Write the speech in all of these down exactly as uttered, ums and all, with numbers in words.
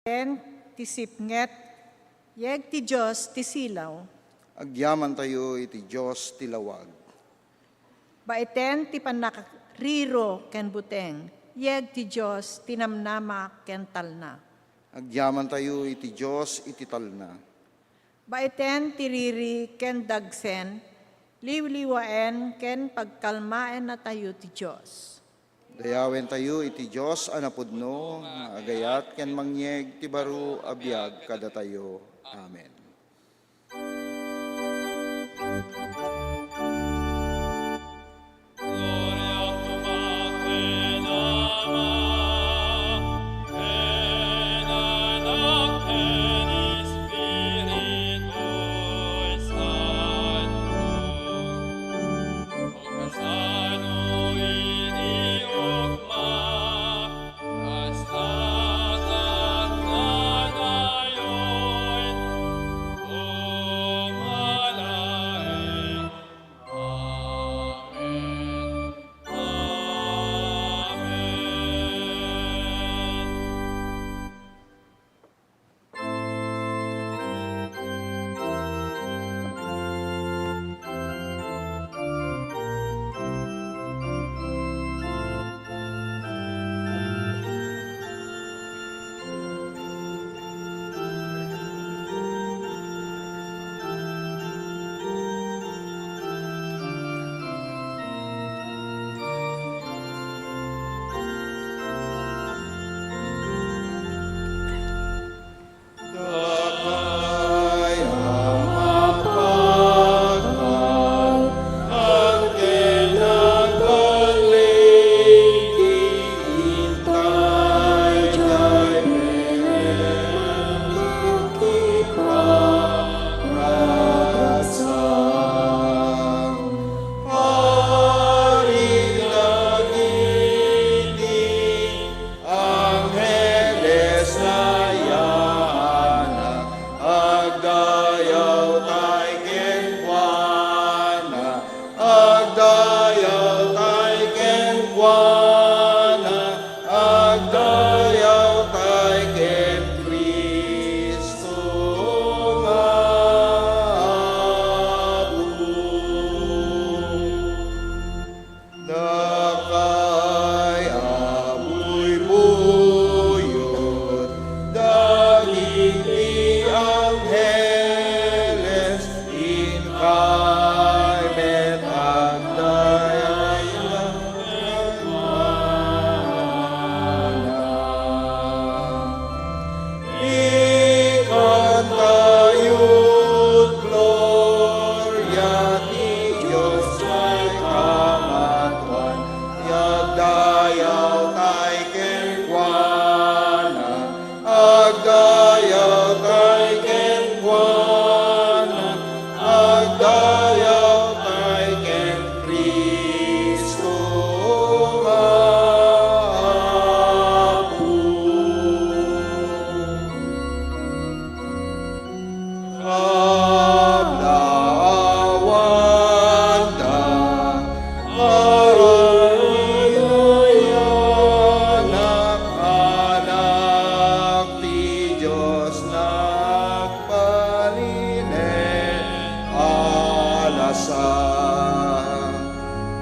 Baeten ti sipnget, yeg ti Dios ti silaw. Agyamantayo iti Dios ti lawag. Baeten ti pannakariro ken buteng, yeg ti Dios ti namnama ken talna. Agyamantayo iti Dios iti talna. Baeten ti riri ken dagsen, liwliwaen ken pagkalmaennatayo ti Dios. Dayawentayo iti Dios a napudno nga agayat ken mangyeg ti baro a biag kadatayo. Amen. Angheles, nayanak, agdayawtay kenkuana, agdayawtay kenkuana, agdayawtay ken Cristo nga Apo. Dakay a buybuyot dagiti angheles, inkay met agdayawda kenkuana. Ikantayot gloria ti Dios nga Kamatuan, agdayawtay kenkuana, agdayawtay kenkuana, agdayawtay ken Cristo nga Apo. Kablaawanda, aramidayana, Anak ti Dios, nagbalinen a lasa.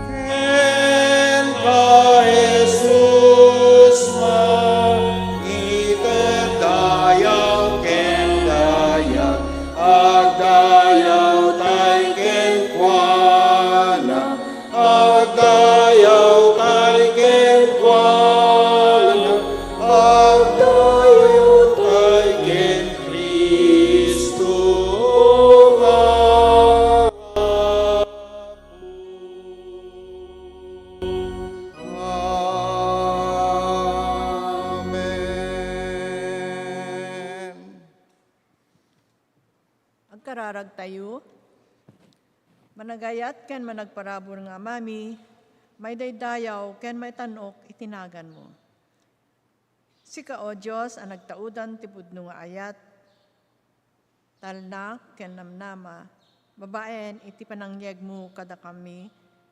Kenka, Jesus, maited dayaw ken dayag, agdayawtay kenkuana, agdayawtay kenkuana, agdayawtay ken Cristo nga Amen. Agkararagtayo. Managayat ken managparabur nga Amami, maidaydayaw ken maitan-ok iti naganmo. Sika, O Dios, a nagtaudan ti pudno nga ayat, talna ken namnama, babaen iti panangyegmo kadakami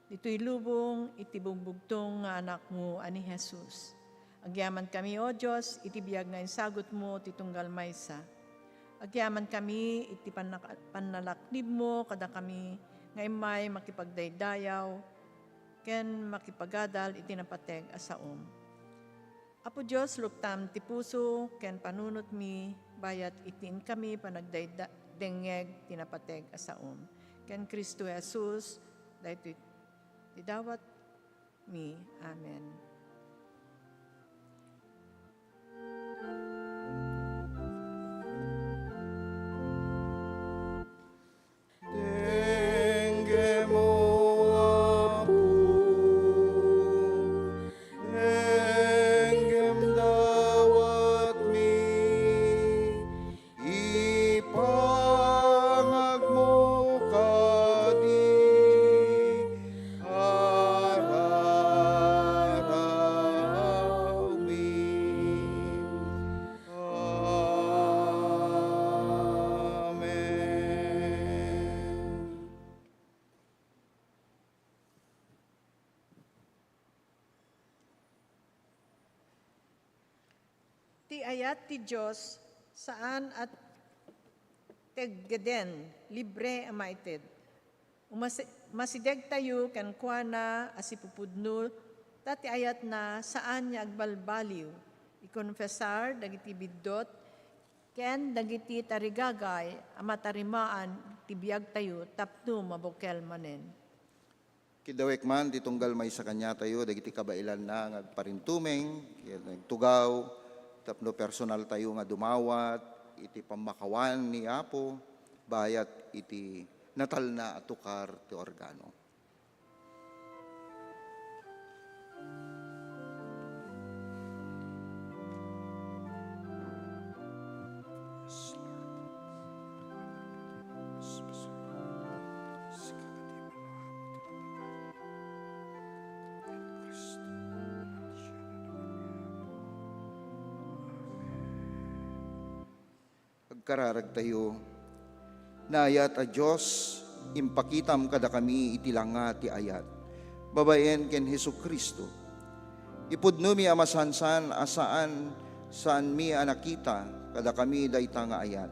ditoy lubong iti bugbugtong nga Anakmo a ni Jesus. Agyamankami, O Dios, iti biag nga insagutmo ti tunggal maysa. Agyamankami iti panna-, pannalaknibmo kadakami nga immay makipagdaydayaw ken makipagadal iti napateg a saom. Apo Dios, luptam ti puso ken panunotmi, bayat iti inkami panagdayda-, dengngeg ti napateg a saom. Ken Cristo Jesus, daytoy ti dawat mi. Amen. Denggem, O Apo, denggem dawatmi, ipangagmo kadi ararawmi. Amen. Ti ayat ti Dios, saan a teggeden, libre a maited. Umasi-, masidegtayo kenkuana a sipupudno, ta ti ayatna saan nga agbalbaliw. Ikonfesar dagiti biddut ken dagiti tarigagay a matarimaan ti biagtayo tapno mabukel manen. Kidawek man ti tunggal maysa kaniatayo dagiti kabaelanna nga agparintumeng ken agtugaw tapno personaltayo nga dumawat iti pammakawan ni Apo bayat iti natalna a tukar ti organo. Agkararagtayo. Naayat a Dios, impakitam kadakami iti langa ti ayat, babaen ken Jesu-Cristo. Ipudnomi a masansan a saan, saanmi a nakita kadakami dayta nga ayat.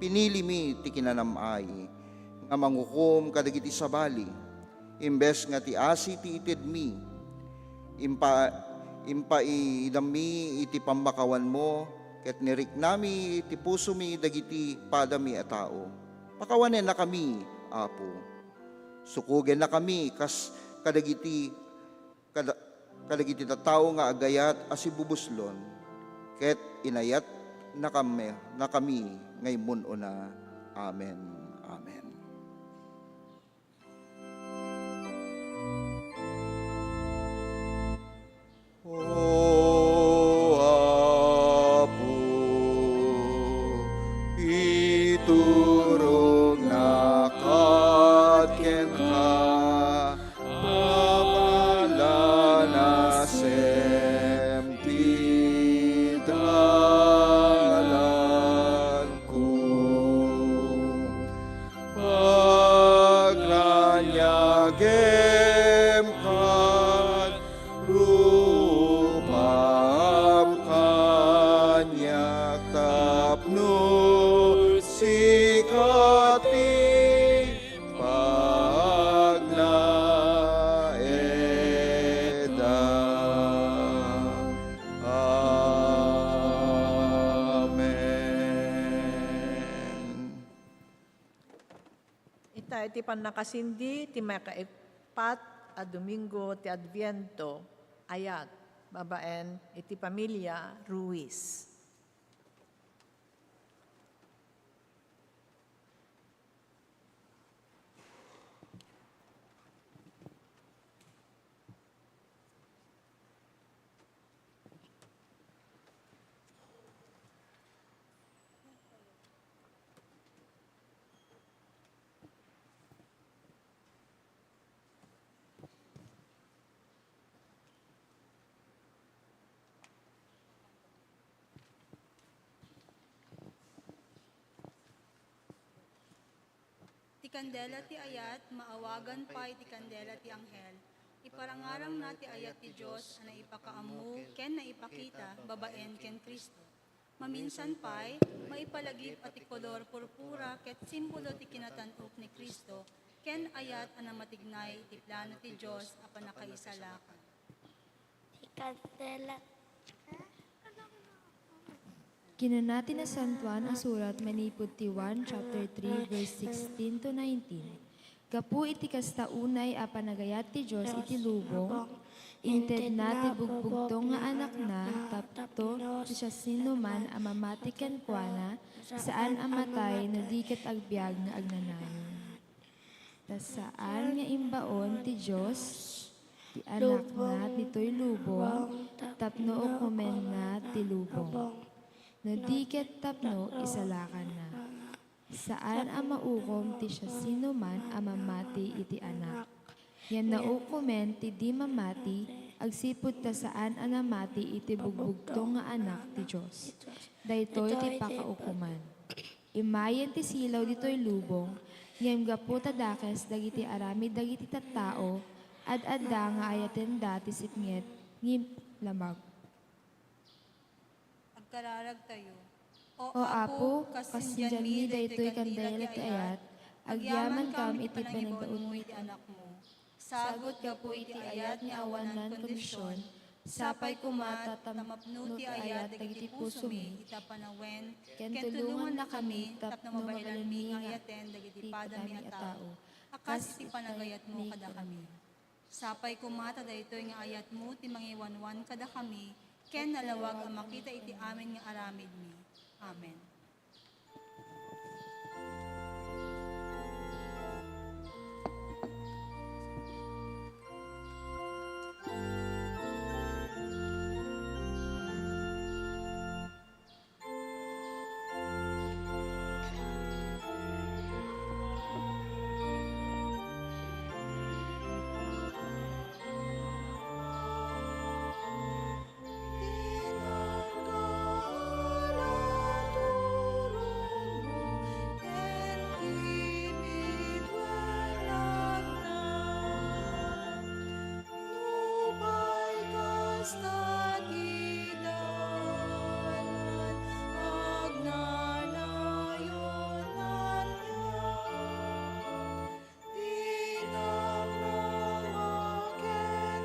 Pinilimi ti kinanam-ay nga mangukom kadagiti sabali. Imbes nga ti asi ti itedmi, impa-, impaidammi iti pammakawanmo, ket niriknami iti pusomi dagiti padami a tao. Pakawannakami, Apo. Sukogennakami kas kadagiti kada-, kadagiti tattao nga agayat a sibubuslon, ket inayatnakami, nakami nga immun-una. Amen. Amen. O Apo, iturognak kenka, papalanasem ti dalanko. Pagnaniagem kad rupam kaniak tapno sika ti pagnaedda. Amen. Ita iti pannakasindi ti makaippat a Domingo ti Adviento, ayat, babaen iti pamilia Ruiz. Ti kandela ti ayat, maawagan pay ti kandela ti anghel. Iparangarangna ti ayat ti Dios a naipakaammo ken naipakita babaen ken Cristo. Maminsan pay, maipalagip a ti kolor purpura ket simbolo ti kinatan-ok ni Cristo ken ayat a namatignay iti plano ti Dios a pannakaisalakan. Ti kandela. Kinuna ti Nasantoan a Surat manipud ti Juan chapter three, verse sixteen to nineteen, "Gapu iti kasta unay a panagayat ti Dios iti lubong, intedna ti bugbugtong nga Anakna tapno ti siasinoman a mamati kenkuana, saan a matay no di ket agbiag nga agnanayon." Ta saan nga imbaon ti Dios ti Anakna ditoy lubong tapno ukomenna ti lubong, no di ket tapno isalakanna. Saan a maukom ti siasinoman a mamati iti Anak, ngem naukomen ti di mamati agsipud ta saan a namati iti bugbugtong nga Anak ti Dios. Daytoy ti pakaukoman. Immayen ti silaw ditoy lubong, ngem gapu ta dakes dagiti aramid dagiti tattao, ad-adda nga ayatenda ti sipnget nga lamag. Agkararagtayo. O Apo, kasindianmi daytoy kandela ti ayat, agyamankam iti panangibaonmo iti Anakmo. Sagut gapu iti ayat nga awanan kondision, sapay koma ta mapno ti ayat dagiti pusomi ita panawen, ken tulongannakami tapno mabalinmi nga ayaten dagiti padami a tao, a kas iti panagayatmo kadakami. Sapay koma ta daytoy nga ayatmo ti mangiwanwan kadakami, ken nalawag a makita iti amin nga aramidmi. Amen. Nupay kasta ti dalan, agnanayon ania. Tinamnama ken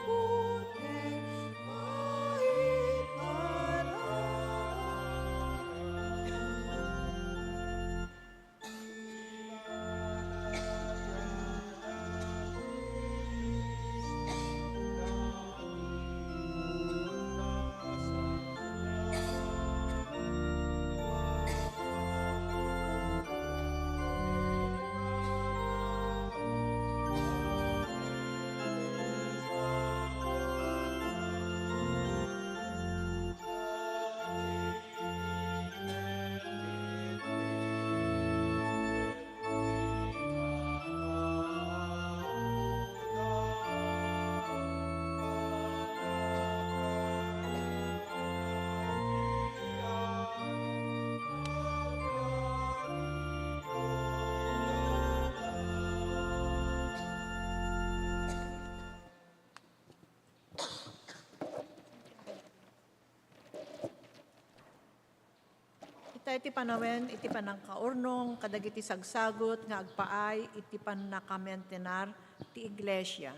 butbuten, maiparam. Ita iti panawen iti panangkaurnong kadagiti sagsagut nga agpaay iti pannakamentenar ti Iglesia.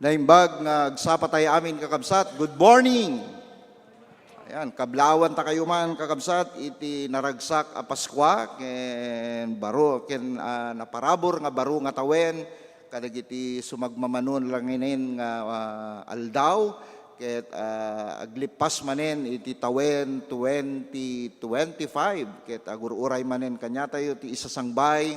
Naimbag nga agsapa tayo amin, kakabsat. Good morning! Ayan, kablaawan ta kayo man, kakabsat, iti naragsak a Paskua, ken baro, ken, ah, naparabur nga baro nga tawen, kadagiti sumagmamano langinen nga, ah, aldaw, ket, ah, aglippas manen iti tawen twenty twenty-five, ket agur-uray manen kaniatayo ti isasangbay,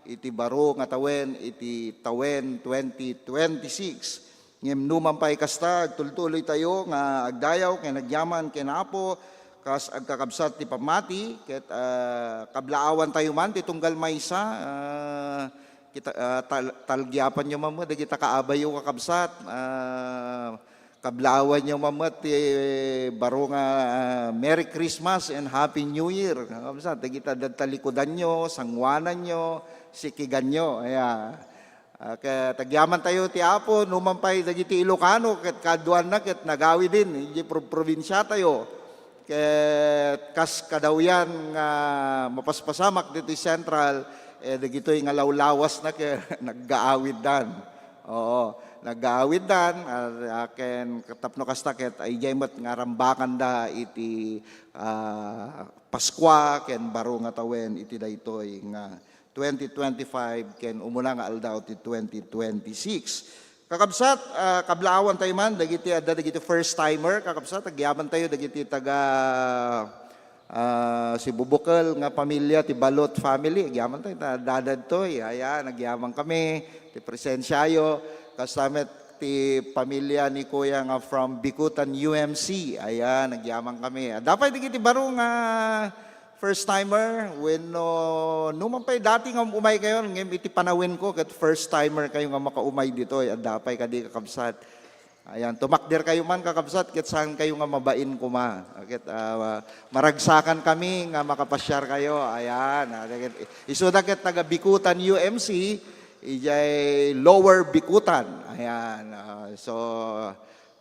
iti baro nga tawen, iti tawen twenty twenty-six. Ngem numan pay kasta, agtultuloy tayo nga agdayaw ken agyaman ken Apo, kas agkakabsat ti pammati, ket, ah, kablaawan tayo man ti tunggal maysa, ah, kita, ah, tal-, talgiapanyo man met dagita kaabayo, kakabsat, ah, kablaawanyo man met ti baro nga, ah, Merry Christmas and Happy New Year, kakabsat, dagita dadtalikudanyo, sanguananyo, sikiganyo, aya. Ah, ket agyaman tayo ti Apo, numan pay dagiti Ilocano, ket kaduanna ket nagawiden, idiay pro-, probinsia tayo. Ket kas kadawyan nga mapaspasamak ditoy Central, eh, dagitoy nga lawlawasna ket naggaawiddan. Oo, naggaawiddan, ah, ken tapno kasta ket, ah, idiay met nga rambakanda iti, ah, Paskua ken baro nga tawen iti daytoy nga twenty twenty-five ken umuna nga aldaw ti twenty twenty-six. Kakabsat, ah, kablaawan tayo man dagiti adda dagiti first timer. Kakabsat, agyaman tayo dagiti taga, ah, Sibubukel nga pamilya, ti Balot family. Agyaman tayo, ta-, dadadtoy. Ayan, agyaman kami ti presensiayo. Kasta met ti pamilya ni Kuya nga from Bicutan U M C. Ayan, agyaman kami. Adda pay dagiti baro nga first timer, wenno numan pay dati nga umay kayo, ngem iti panawenko ket first timer kayo nga makaumay ditoy. Adda pay kadi, kakabsat. Ayan, tumakder kayo man, kakabsat, ket saan kayo nga mabain koma. Ket, ah, maragsakan kami nga makapasiar kayo. Ayan, ah, ket isuda ket taga Bicutan U M C, ijay Lower Bicutan. Ayan, ah, so,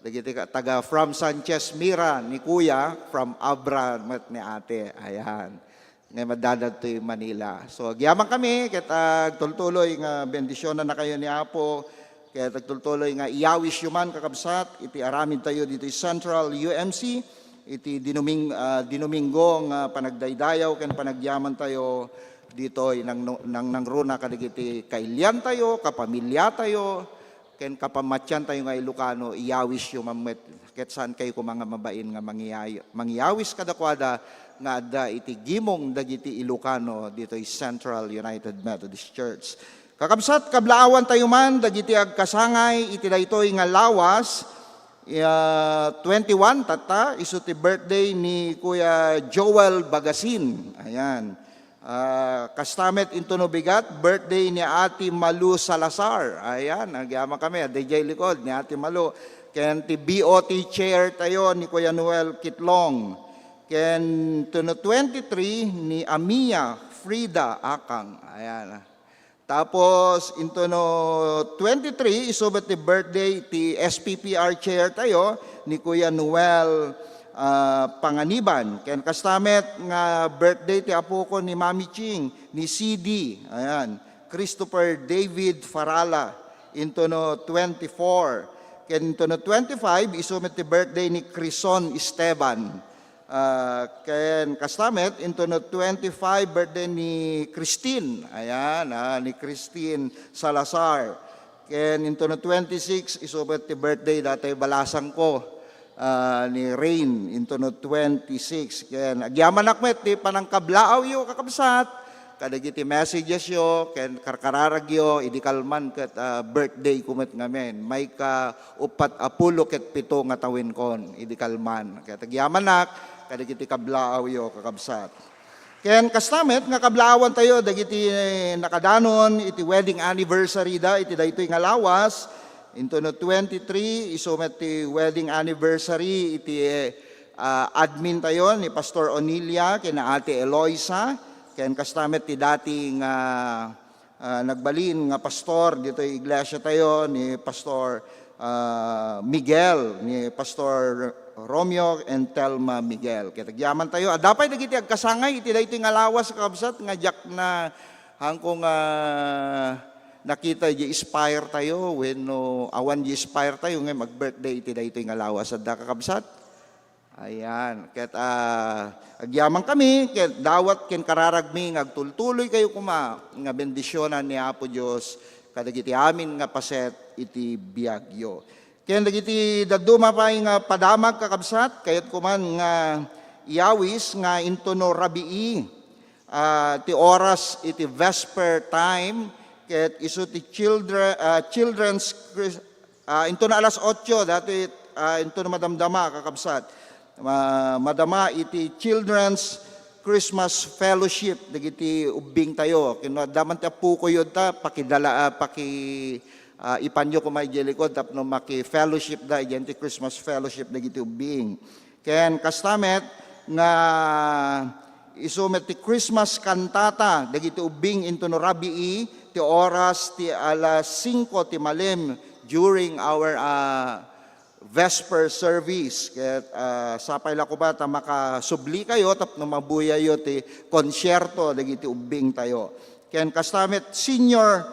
dagiti ka-, taga from Sanchez Mira ni Kuya, from Abra met ni Ate. Ayan. Nga madadad ti Manila. So, agyaman kami, ket agtultuloy nga bendisyonannakayo ni Apo, ket agtultuloy nga iyawisyo man, kakabsat, iti aramid tayo ditoy Central U M C, iti dinuming-, ah, dinuminggo nga panagdaydayaw ken panagyaman tayo ditoy nang, nang, nangruna kadagiti kailian tayo, kapamilya tayo, ken kapamatian tayo nga Ilocano, iyawisyo man met, ket saan kayo koma nga mabain nga mangiya-, mangiyawis kadakuada nga adda iti gimong dagiti Ilocano ditoy Central United Methodist Church. Kakabsat, kablaawan tayo man dagiti agkasangay iti daytoy nga lawas, ah, twenty-one tatta, isu ti birthday ni Kuya Joel Bagasin. Ayan. Ah, kasta met intono bigat, birthday ni Ate Malu Salazar. Ayan, agyaman kami, adda idiay likod ni Ate Malu. Ken ti B O T chair tayo ni Kuya Noel Kitlong. Ken intono twenty-three ni Amia Frida Akang. Ayan. Tapos, intono twenty-three, isu met ti birthday ti S P P R chair tayo ni Kuya Noel, ah, Panganiban. Ken kasta met nga birthday ti apoko ni Mami Ching, ni C D. Ayan. Christopher David Farala, intono twenty-four. Ken intono twenty-five, isu met ti birthday ni Crison Esteban. Ah, ken kasta met, intono twenty-five, birthday ni Christine. Ayan, ah, ni Christine Salazar. Ken intono twenty-six, isu met ti birthday datoy balasangko, ah, ni Rain, intono twenty-six. Ken agyamanak met ti panangkablaawyo, kakabsat, kadagiti messagesyo, ken karkararagyo, idi kalman ket, ah, birthday ko met ngamin. Mayka uppat a pulo ket pito nga tawenkon, idi kalman. Ket agyamanak kadagiti kablaawyo, kakabsat. Ken kasta met nga kablaawan tayo dagiti nakadanon iti wedding anniversary da iti daytoy nga lawas. Intono twenty-three, isu met ti wedding anniversary iti, ah, admin tayo ni Pastor Onilia ken Ate Eloisa, ken kasta met ti dati nga, ah, nagbalin nga pastor ditoy iglesia tayo ni Pastor, ah, Miguel, ni Pastor Romeo and Telma Miguel. Ket agyaman tayo, adda pay dagiti agkasangay iti daytoy nga lawas, kakabsat, nga diak na, haanko nga nakita di Spire tayo, wenno awan di Spire tayo, ngay mag-birthday iti daytoy nga lawas. Adda, kakabsat? Ayan. Ket, ah, agyaman kami, ket dawat ken kararagmi nga agtultuloy kayo koma nga bendisionan ni Apo Dios kadagiti amin nga paset iti biagyo. Ken dagiti dadduma pay nga padamag, kakabsat, kayat koman nga iyawis nga intono rabii, ah, ti oras iti vesper time, ket isu ti children, ah, children's Chris-, ah, intono alas otso, dati, ah, intono madamdama, kakabsat. Ma-, madama iti Children's Christmas Fellowship, dagiti ubbing tayo. Kino, adda man ti apukoyo ta, pakidala, ah, paki, ah, ipanyo koma idiay likod, tapno maki-fellowship da, idiay ti Christmas Fellowship, dagiti ubbing. Ken kasta met nga isu met ti Christmas cantata dagiti ubbing intono rabii, ti oras ti alas singko ti malem during our, ah, vesper service. Ket, ah, sapay la koma ta makasubli kayo tapno mabuyayo ti konsierto dagiti ubbing tayo. Ken kasta met senior,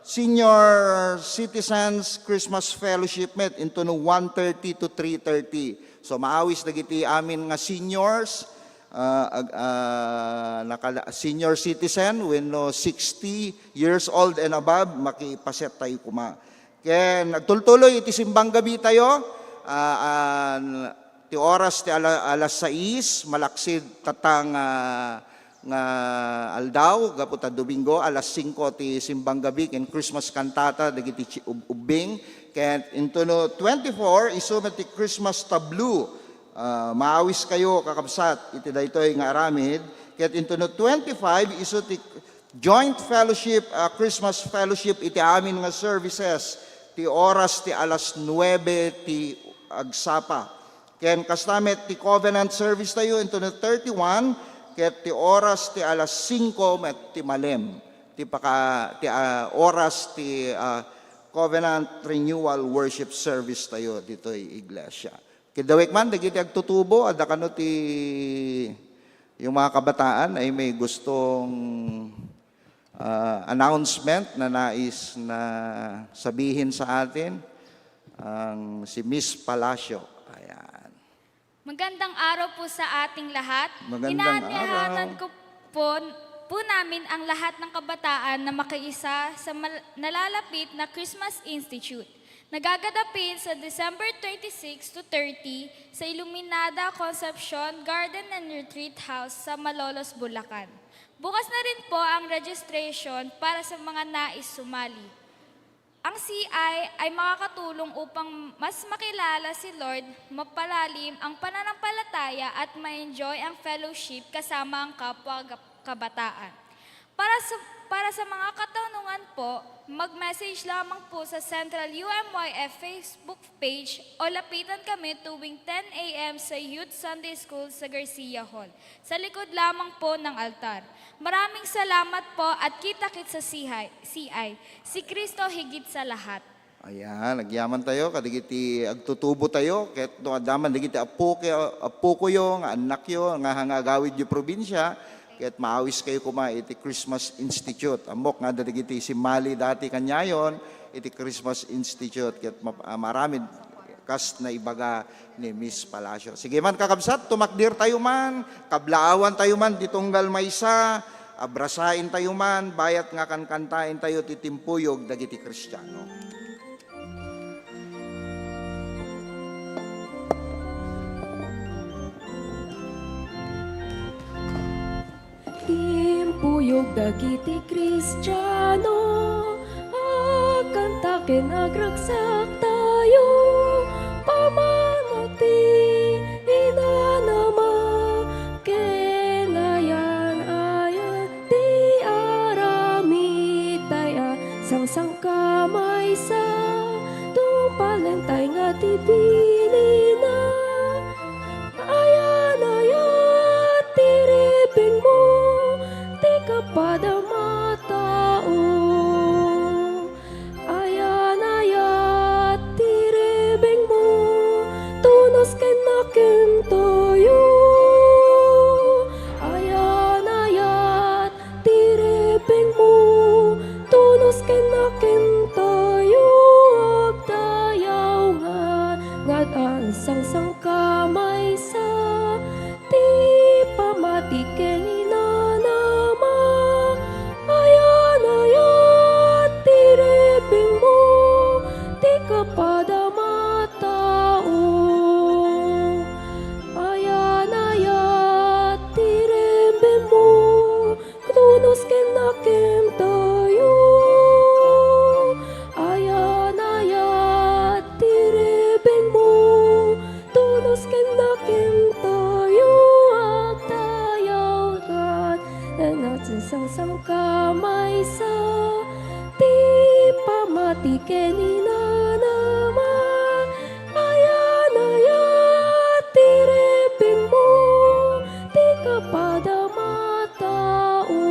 senior citizens Christmas fellowship met intono one thirty to three thirty. So maawis dagiti amin nga seniors, ah, ag-, ah, nakala-, senior citizen wenno sixty years old and above, makipaset tayo koma. Ken agtultuloy iti simbang gabi tayo, ah, ah, ti oras ti ala-, alas sais, malaksid tatta nga, nga aldaw, gapu ta Domingo, alas singko ti simbang gabi, ken Christmas cantata, dagiti chi-, ub-, ubbing. Ken intono twenty-four, isu met ti Christmas tableau. Ah, maawis kayo, kakabsat, iti daytoy nga aramid. Ket intono twenty-five, isu ti joint fellowship, ah, Christmas fellowship iti amin nga services, ti oras ti alas nuebe ti agsapa. Ken kasta met ti covenant service tayo intono thirty-one, ket ti oras ti alas singko met ti malem, ti paka-, ti, ah, oras ti, ah, covenant renewal worship service tayo ditoy iglesia. Kidawek man dagiti agtutubo, adda kano ti, yung mga kabataan ay may gustong, ah, announcement na nais na sabihin sa atin, ang si Miss Palacio. Ayan. Magandang araw po sa ating lahat. Magandang Inaanyayahan araw. Ko po, po namin ang lahat ng kabataan na makiisa sa mal-, nalalapit na Christmas Institute. Nagaganapin sa December twenty-six to thirty sa Iluminada Concepcion Garden and Retreat House sa Malolos, Bulacan. Bukas na rin po ang registration para sa mga nais sumali. Ang C I ay makakatulong upang mas makilala si Lord, mapalalim ang pananampalataya at ma-enjoy ang fellowship kasama ang kapwa gap-, kabataan. Para sa, para sa mga katanungan po, mag-message lamang po sa Central U M Y F Facebook page o lapitan kami tuwing ten A M sa Youth Sunday School sa Garcia Hall, sa likod lamang po ng altar. Maraming salamat po at kita-kits sa C I, C I, si Kristo higit sa lahat. Ayan, agyaman tayo, kadagiti agtutubo tayo, ket no adda man dagiti apuke-, apukoyo, nga annakyo, nga nga agawidyo probinsya, ket maawis kayo koma iti Christmas Institute. Ammok nga adda dagiti simmali dati kaniayon iti Christmas Institute, ket ma-, ah, maramid kas naibaga ni Miss Palacio. Sige man, kakabsat, tumakdir tayo man, kablaawan tayo man, di tunggal maysa, abrasain tayo man, bayat nga kankantaen tayo ti timpuyog dagiti Kristiano. Timpuyog dagiti Kristiano, agkanta ken agragsak tayo, pammati inanama ken ayan-ayan ti aramid tayo, sangsangkamaysa, tungpalen tayo nga ti bilina. Ayan-ayat ti ribengmo, ti kapadam a tao. Ayan-ayat ti ribengmo, tunos ken nakem tayo. Ayan-ayat ti ribengmo, tunos ken Ngatansang sangka maysa ti pamati ken inanama, ayan-ayat ti ribingmo, ti kapadam a tao. Ayan-ayat ti ribingmo, tunos ken nakemtayo. Ayan-ayat ti ribingmo, tunos ken nakemtayo. Agtayaw kat, nanatsensang sangka maysa, ti pamati ken inanama. Ayan-ayat ti ribingmo, ti kapadam a tao.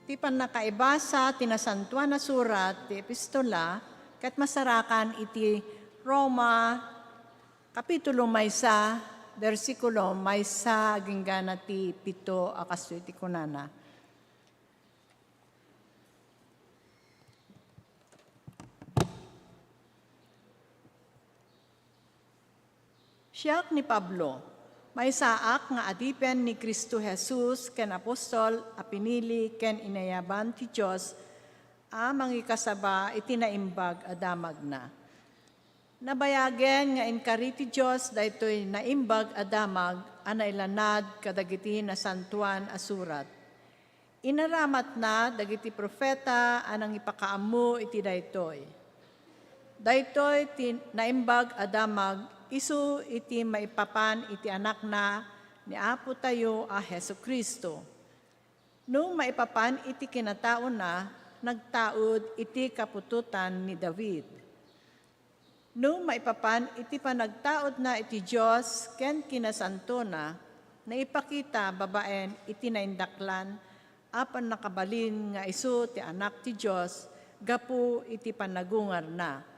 Ti pannakaibasa ti Nasantoan a Surat ti Epistola ket masarakan iti Roma, kapitulo maysa, bersikulo maysa agingga na ti pito a kastoy ti kunana. Siak ni Pablo, maysaak nga adipen ni Cristo Jesus ken apostol a pinili ken inayaban ti Dios a mangikasaba iti naimbag a damagna. Nabayagen nga inkari ti Dios daytoy naimbag a damag a nailanad kadagiti nasantoan a surat. Inaramatna dagiti profeta a nangipakaammo iti daytoy. Daytoy ti naimbag a damag isu iti maipapan iti Anakna ni Apotayo a Jesu-Cristo. No maipapan iti kinataona, nagtaud iti kaputotan ni David. No maipapan iti panagtaudna iti Dios ken kinasantona, naipakita babaen iti naindaklan a pannakabalin nga isu ti Anak ti Dios gapu iti panagungarna.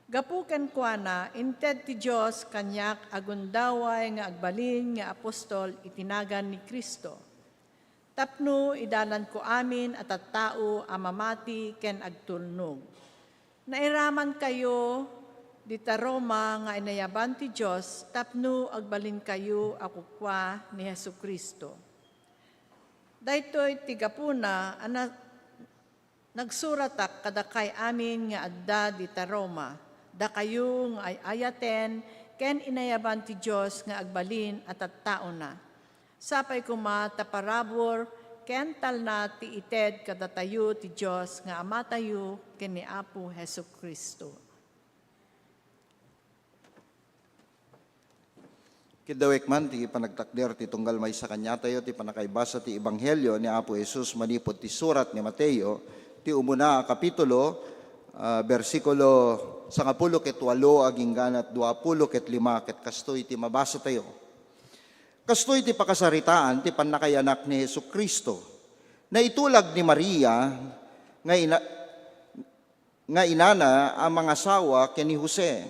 Gapu kenkuana, inted ti Dios kaniak a gundaway nga agbalin nga apostol iti nagan ni Cristo. Tapno idalanko amin a tattao a mamati ken agtulnog. Nairamankayo dita Roma nga inayaban ti Dios tapno agbalinkayo a kukua ni Jesu-Cristo. Daytoy ti gapuna a na-, nagsuratak kadakay amin nga adda dita Roma, dakayo nga ay-ayaten ken inayaban ti Dios nga agbalin a tattaona. Sapay koma ta parabur ken talna ti ited kadatayo ti Dios nga Amatayo ken ni Apo Jesu-Cristo. Kiddawek man ti panagtakder ti tunggal maysa kaniatayo ti pannakaibasa ti Ebanghelio ni Apo Jesus manipud ti surat ni Mateo, ti umuna a kapitulo, ah, bersikulo sangapulo ket walo agingganat duapulo ket lima, ket kastoy ti mabasatayo. Kastoy ti pakasaritaan ti pannakayanak ni Jesu-Cristo. Naitulag ni Maria nga ina-, nga inana a mangasawa ken ni Jose.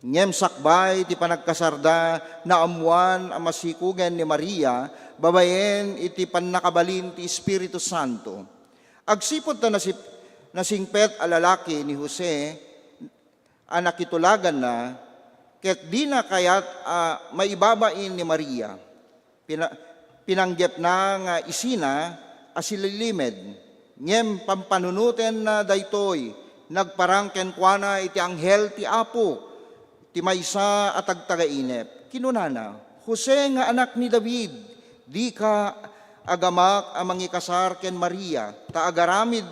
Ngem sakbay ti panagkasarda, naammoan a masikogen ni Maria babaen iti pannakabalin ti Espiritu Santo. Agsipud ta nasip-, nasingpet a lalaki ni Jose, a nakitulaganna, ket dina kayat a maibabain ni Maria. Pina-, pinanggepna nga isina a sililimed, ngem pampanunotenna daytoy, nagparang kenkuana iti anghel ti Apo, ti maysa a tagtagainep. Kinunana, "Jose nga anak ni David, dika agamak a mangikasar ken Maria, ta agaramid,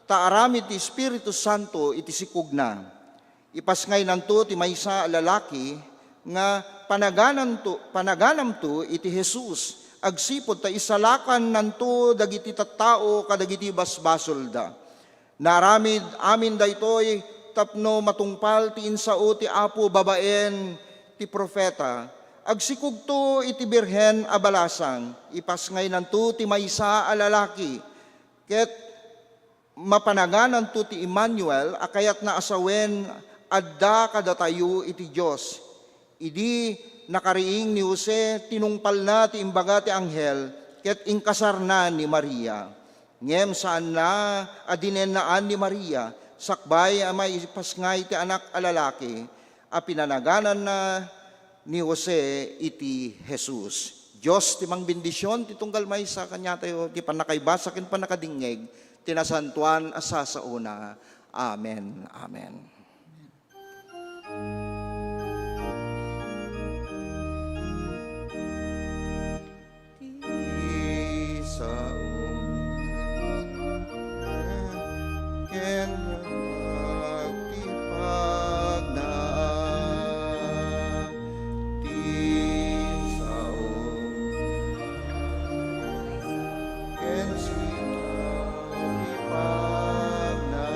ta aramid ti Espiritu Santo iti sikogna." Ipasngaynanto ti maysa a lalaki nga panagananto, panaganamto iti Jesus, agsipud ta isalakannanto dagiti tattao kadagiti basbasolda. Naaramid amin daytoy tapno matungpal ti insao ti Apo babaen ti profeta. Agsikogto iti birhen a balasang, ipasngaynanto ti maysa a lalaki, ket mapanagananto ti Emmanuel a kayatna a sawen, adda kadatayo iti Dios. Idi nakariing ni Jose, tinungpalna ti imbaga ti anghel ket inkasarna ni Maria. Ngem saanna a dinennaan ni Maria sakbay a maipasngay ti anak a lalaki a pinanagananna ni Jose iti Jesus. Dios ti mangbendision ti tunggal maysa kaniatayo ti pannakaibasa ken pannakadingngeg ti nasantoan a sasaona. Amen. Amen. Ti sao ken ti pagna, ti sao ken sika ti pagna.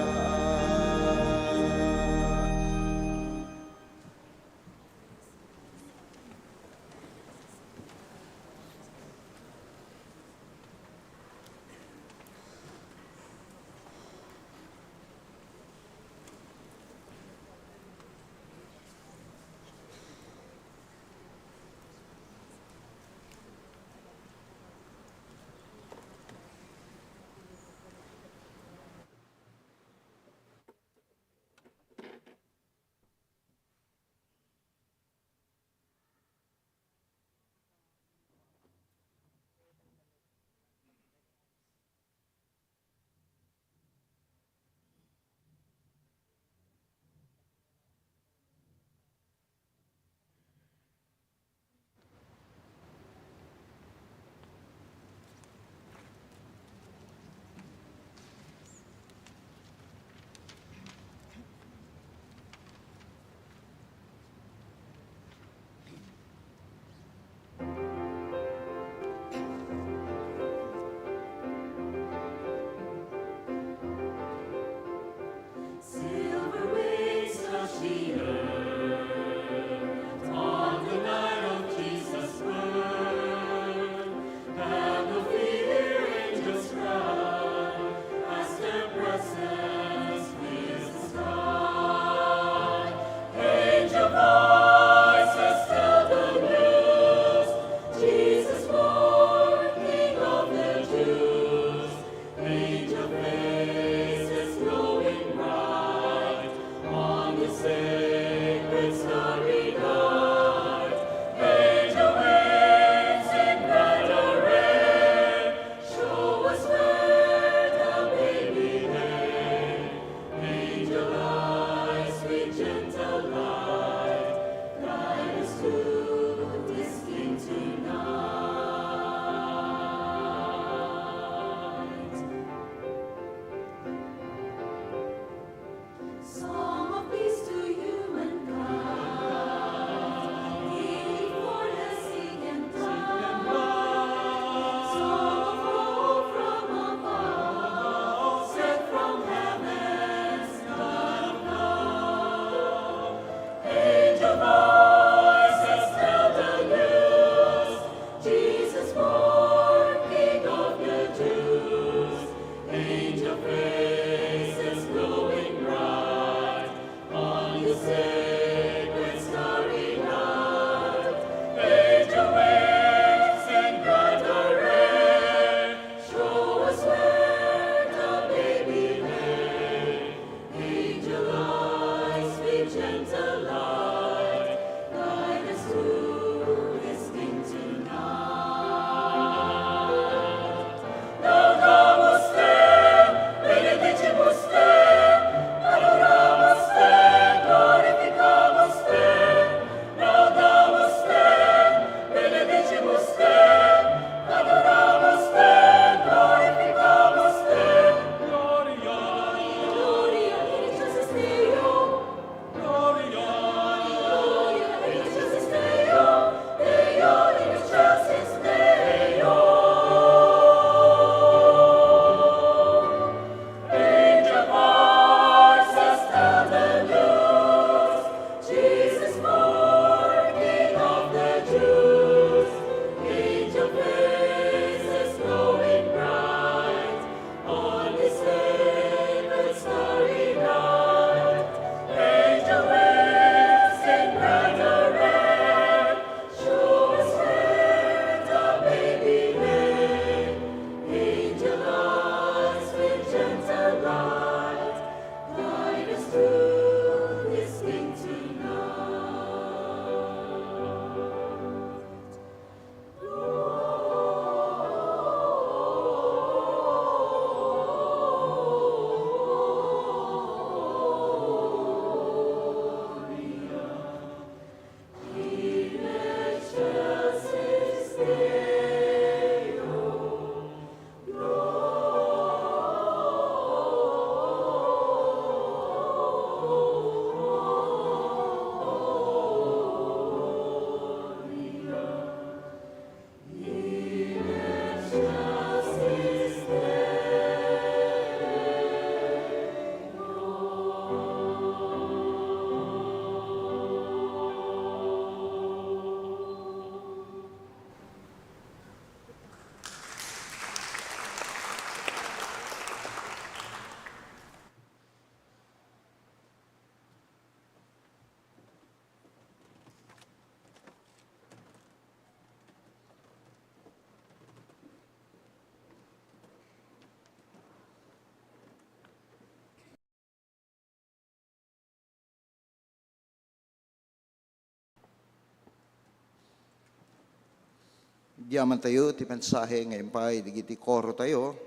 Agyamantayo ti mensahe nga impay dagiti korotayo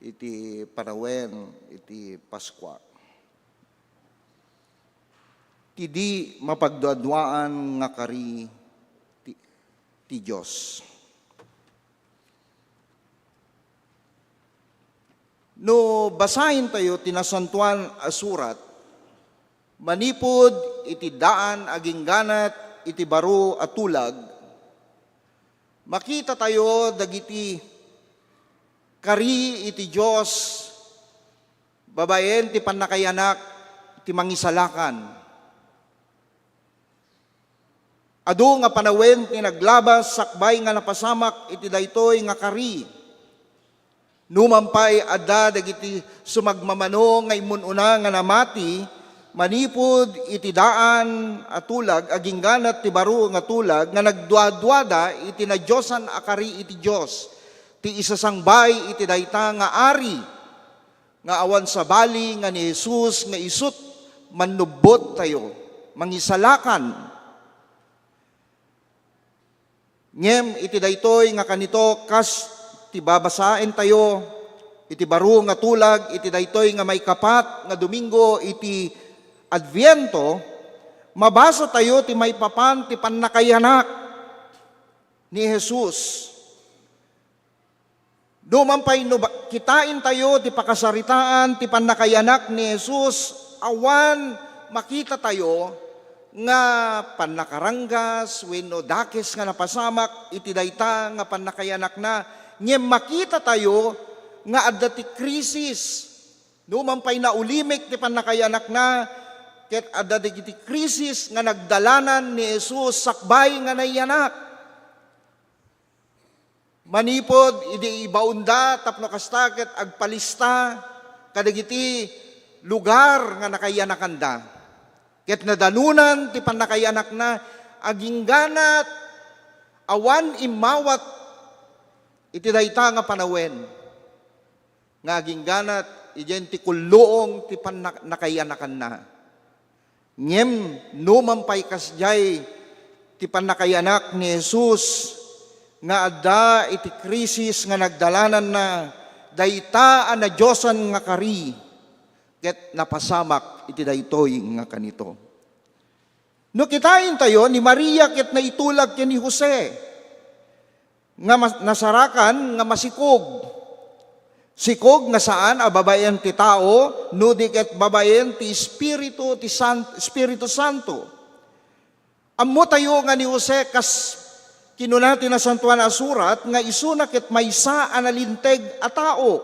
iti panawen iti Paskua. Ti di mapagduaduaan nga kari ti, ti Dios. No basaentayo ti Nasantoan a Surat, manipud iti daan agingganat iti baro a tulag, makitatayo dagiti kari iti Dios babaen ti pannakayanak ti Mangisalakan. Adu nga panawen ti naglabas sakbay nga napasamak iti daytoy nga kari. Numan pay adda dagiti sumagmamano nga immun-una nga namati manipud iti daan a tulag agingganat ti baro nga tulag nga nagduaduada iti nadiosan a kari iti Dios, ti isasangbay iti dayta nga ari nga awan sabali nga ni Jesus nga isut' mannubbottayo, mangisalakan. Ngem iti daytoy nga kanito, kas ti babasaentayo iti baro nga tulag iti daytoy nga maikapat nga Domingo iti Adviento, mabasatayo ti maipapan ti pannakayanak ni Jesus. Numan pay no ba-, kitaentayo ti pakasaritaan ti pannakayanak ni Jesus, awan makitatayo nga pannakaranggas wenno dakes nga napasamak iti dayta nga pannakayanakna, ngem makitatayo nga adda ti krisis. Numan pay naulimik ti pannakayanakna, ket adda dagiti krisis nga nagdalanan ni Jesus sakbay nga naiyanak. Manipud idi ibaonda tapno kasta ket agpalista kadagiti lugar nga nakayanakanda. Ket nadanunan ti pannakayanakna agingganat awan immawat iti dayta nga panawen nga agingganat idiay ti kulluong ti pannakayanakanna. Ngem numan pay kasdiay ti pannakayanak ni Jesus nga adda iti krisis nga nagdalananna, dayta a nadiosan nga kari ket napasamak iti daytoy nga kanito. No kitaentayo ni Maria ket naitulag ken ni Jose, nga mas-, nasarakan nga masikog. Sikog nga saan a babaen ti tao, no di ket babaen ti Espiritu, ti San-, Espiritu Santo. Ammotayo nga ni Jose, kas kinuna ti Nasantoan a Surat, nga isuna ket maysa a nalinteg a tao.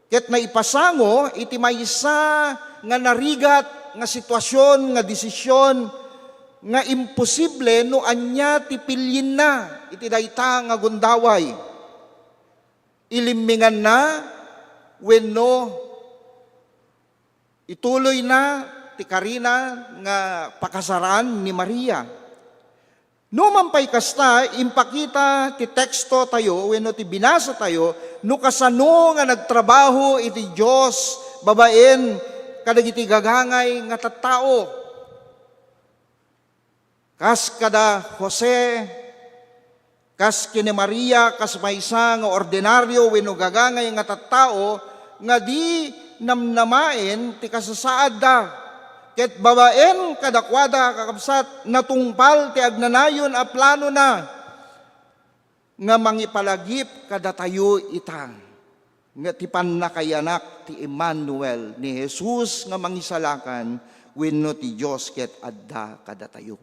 Ket naipasango iti maysa nga narigat nga sitwasyon, nga desisyon, nga imposible no ania ti pilienna iti dayta nga gundaway. Ilimminganna wenno ituloyna ti karina nga pakasaraan ni Maria. Numan pay kasta, impakita ti tekstotayo wenno ti binasatayo no kasano nga nagtrabaho iti Dios babaen kadagiti gagangay nga tattao. Kas kada Jose, kas ken ni Maria, kas maysa nga ordinario wenno gagangay nga tattao nga di namnamaen ti kasasaadda. Ket babaen kadakuada, kakabsat, natungpal ti agnanayon a planona nga mangipalagip kadatayo ita, nga ti pannakayanak ti Emmanuel, ni Jesus nga Mangisalakan wenno ti Dios ket adda kadatayo.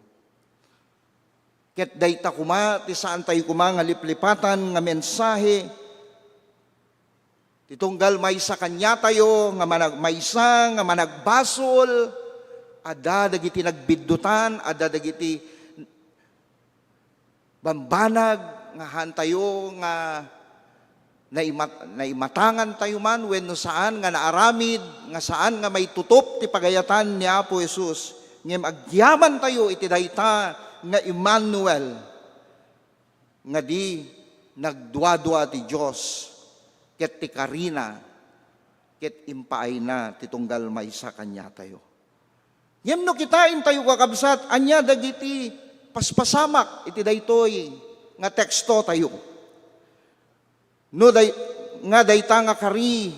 Ket dayta koma ti saantayo koma nga liplipatan nga mensahe ti tunggal maysa kaniatayo nga manag-, maysa nga managbasol, adda dagiti nagbiddutan, adda dagiti bambanag nga haantayo nga naimat-, naimatangantayo man wenno saan nga naaramid, nga saan nga maitutop ti pagayatan ni Apo Jesus, ngem agyamantayo iti dayta nga Emmanuel, nga di nagduadua ti Dios ket ti karina ket impaayna ti tunggal maysa kaniatayo. Ngem no kitaentayo, kakabsat, ania dagiti paspasamak iti daytoy nga teksto tayo. No day, nga dayta nga kari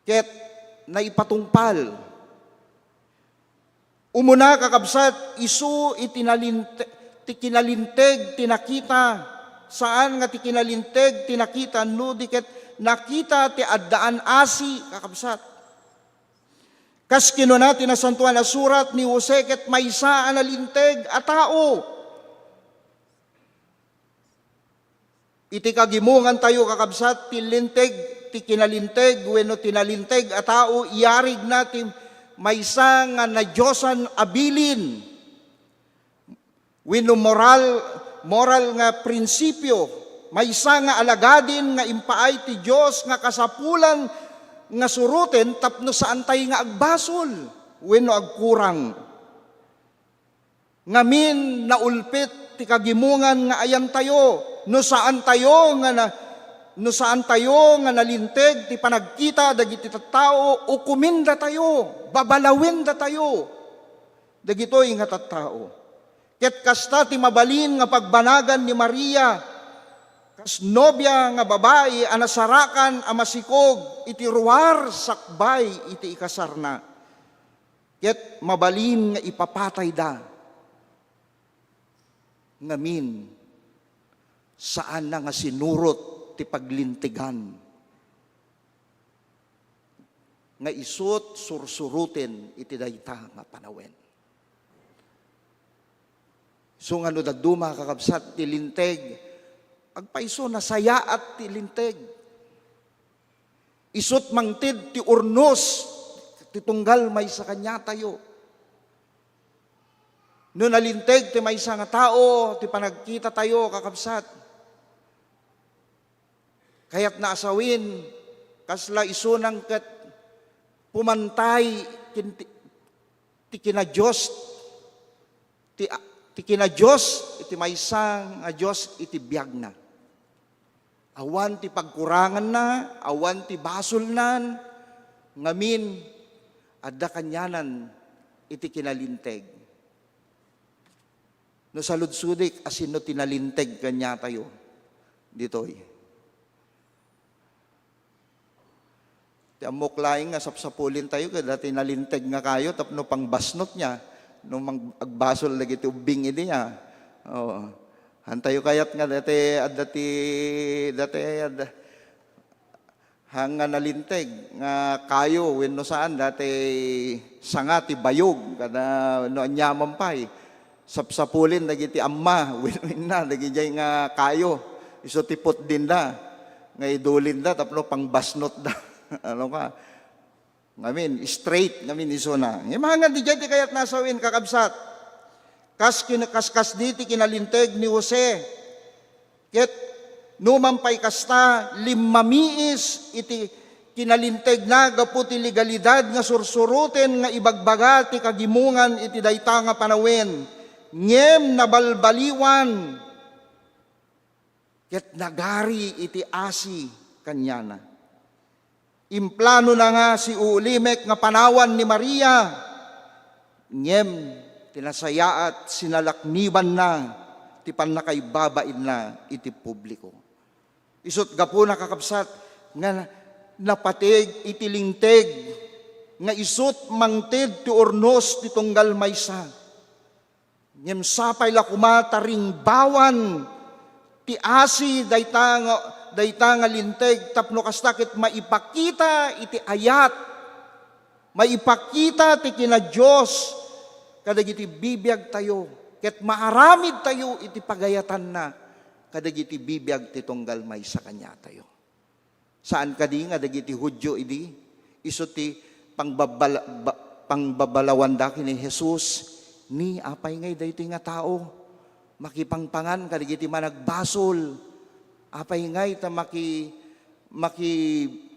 ket naipatungpal. Umuna, kakabsat, isu iti nalinte-, ti kinalinteg ti nakita, saan nga ti kinalinteg ti nakita, no di ket nakita ti addaan asi, kakabsat. Kas kinuna ti Nasantoan a Surat, ni Jose ket maysa a nalinteg a tao. Iti kagimongan tayo, kakabsat, ti linteg, ti kinalinteg wenno ti nalinteg a tao, iyarigna ti maysa nga nadiosan a bilin wenno moral, moral nga prinsipio, maysa nga alagadin nga impaay ti Dios nga kasapulan nga suroten tapno saantay nga agbasol wenno agkurang. Ngamin, naulpit ti kagimongan nga ayantayo. No saantayo nga na-, no saantayo nga nalinteg ti panagkita dagiti tattao, ukomendatayo, babalawendatayo dagitoy nga tattao. Ket kasta ti mabalin nga pagbanagan ni Maria, kas nobia nga babai a nasarakan a masikog iti ruar sakbay iti ikasarna. Ket mabalin nga ipapatayda. Ngamin, saanna nga sinurot ti paglintegan nga isut' sursuroten iti dayta nga panawen. Isu nga no dadduma, kakabsat, ti linteg, agpayso, nasayaat ti linteg. Isut' mangted ti urnos ti tunggal maysa kaniatayo. No nalinteg ti maysa nga tao, ti panagkitatayo, kakabsat, kayatna a sawin, kasla isunan ket pumantay ken ti, ti kinadios, ti, ti kinadios iti maysa nga Dios iti biagna. Awan ti pagkuranganna, awan ti basolnan, ngamin, adda kanianan iti kinalinteg. No saludsodik, asino ti nalinteg kaniatayo ditoy? Ti ammok laeng nga sapsapulintayo, kada ti nalinteg nga kayo, tapno pangbasnot niya, no mang-, agbasol dagiti ubbing idi niya. Oo. Hantayo kayat nga dati, adda ti, dati, adda, hang nga nalinteg nga kayo, wenno saan, dati sanga ti bayog, kada no aniaman pay. Sapsapulin dagiti amma, winwinna, dagidiay nga kayo. Isu ti putdinda, nga idulinda, tapno pangbasnotda. Ano ka? Ngamin, straight, ngamin isuna. Ngem hanggan didiay ti kayatna a sawin, kakabsat. Kas kin-, kas, kas di ti kinalinteg ni Jose. Ket numan pay kasta, limmamiis iti kinalintegna gapu ti legalidad nga sursuroten nga ibagbaga ti kagimongan iti dayta nga panawen, ngem nabalbaliwan ket nagari iti asi kaniana. Implanona nga siuulimek nga panawan ni Maria, ngem ti nasayaat, sinalaknibanna ti pannakaibabainna iti publiko. Isut' gapuna, kakabsat, nga napateg iti linteg nga isut' mangted ti urnos ti tunggal maysa. Ngem sapay la koma ta ringbawan ti asi dayta nga, dayta nga linteg tapno kasta ket maipakita iti ayat, maipakita ti kinaDios kadagiti bibiagtayo, ket maaramidtayo iti pagayatanna kadagiti bibiag ti tunggal maysa kaniatayo. Saan kadi nga dagiti Judio idi, isu ti pangbabala-, ba-, pangbabalawanda ken ni Jesus, ni apay ngay daytoy nga tao? Makipangpangan kadagiti managbasol. Apay ngay ta maki-, maki-,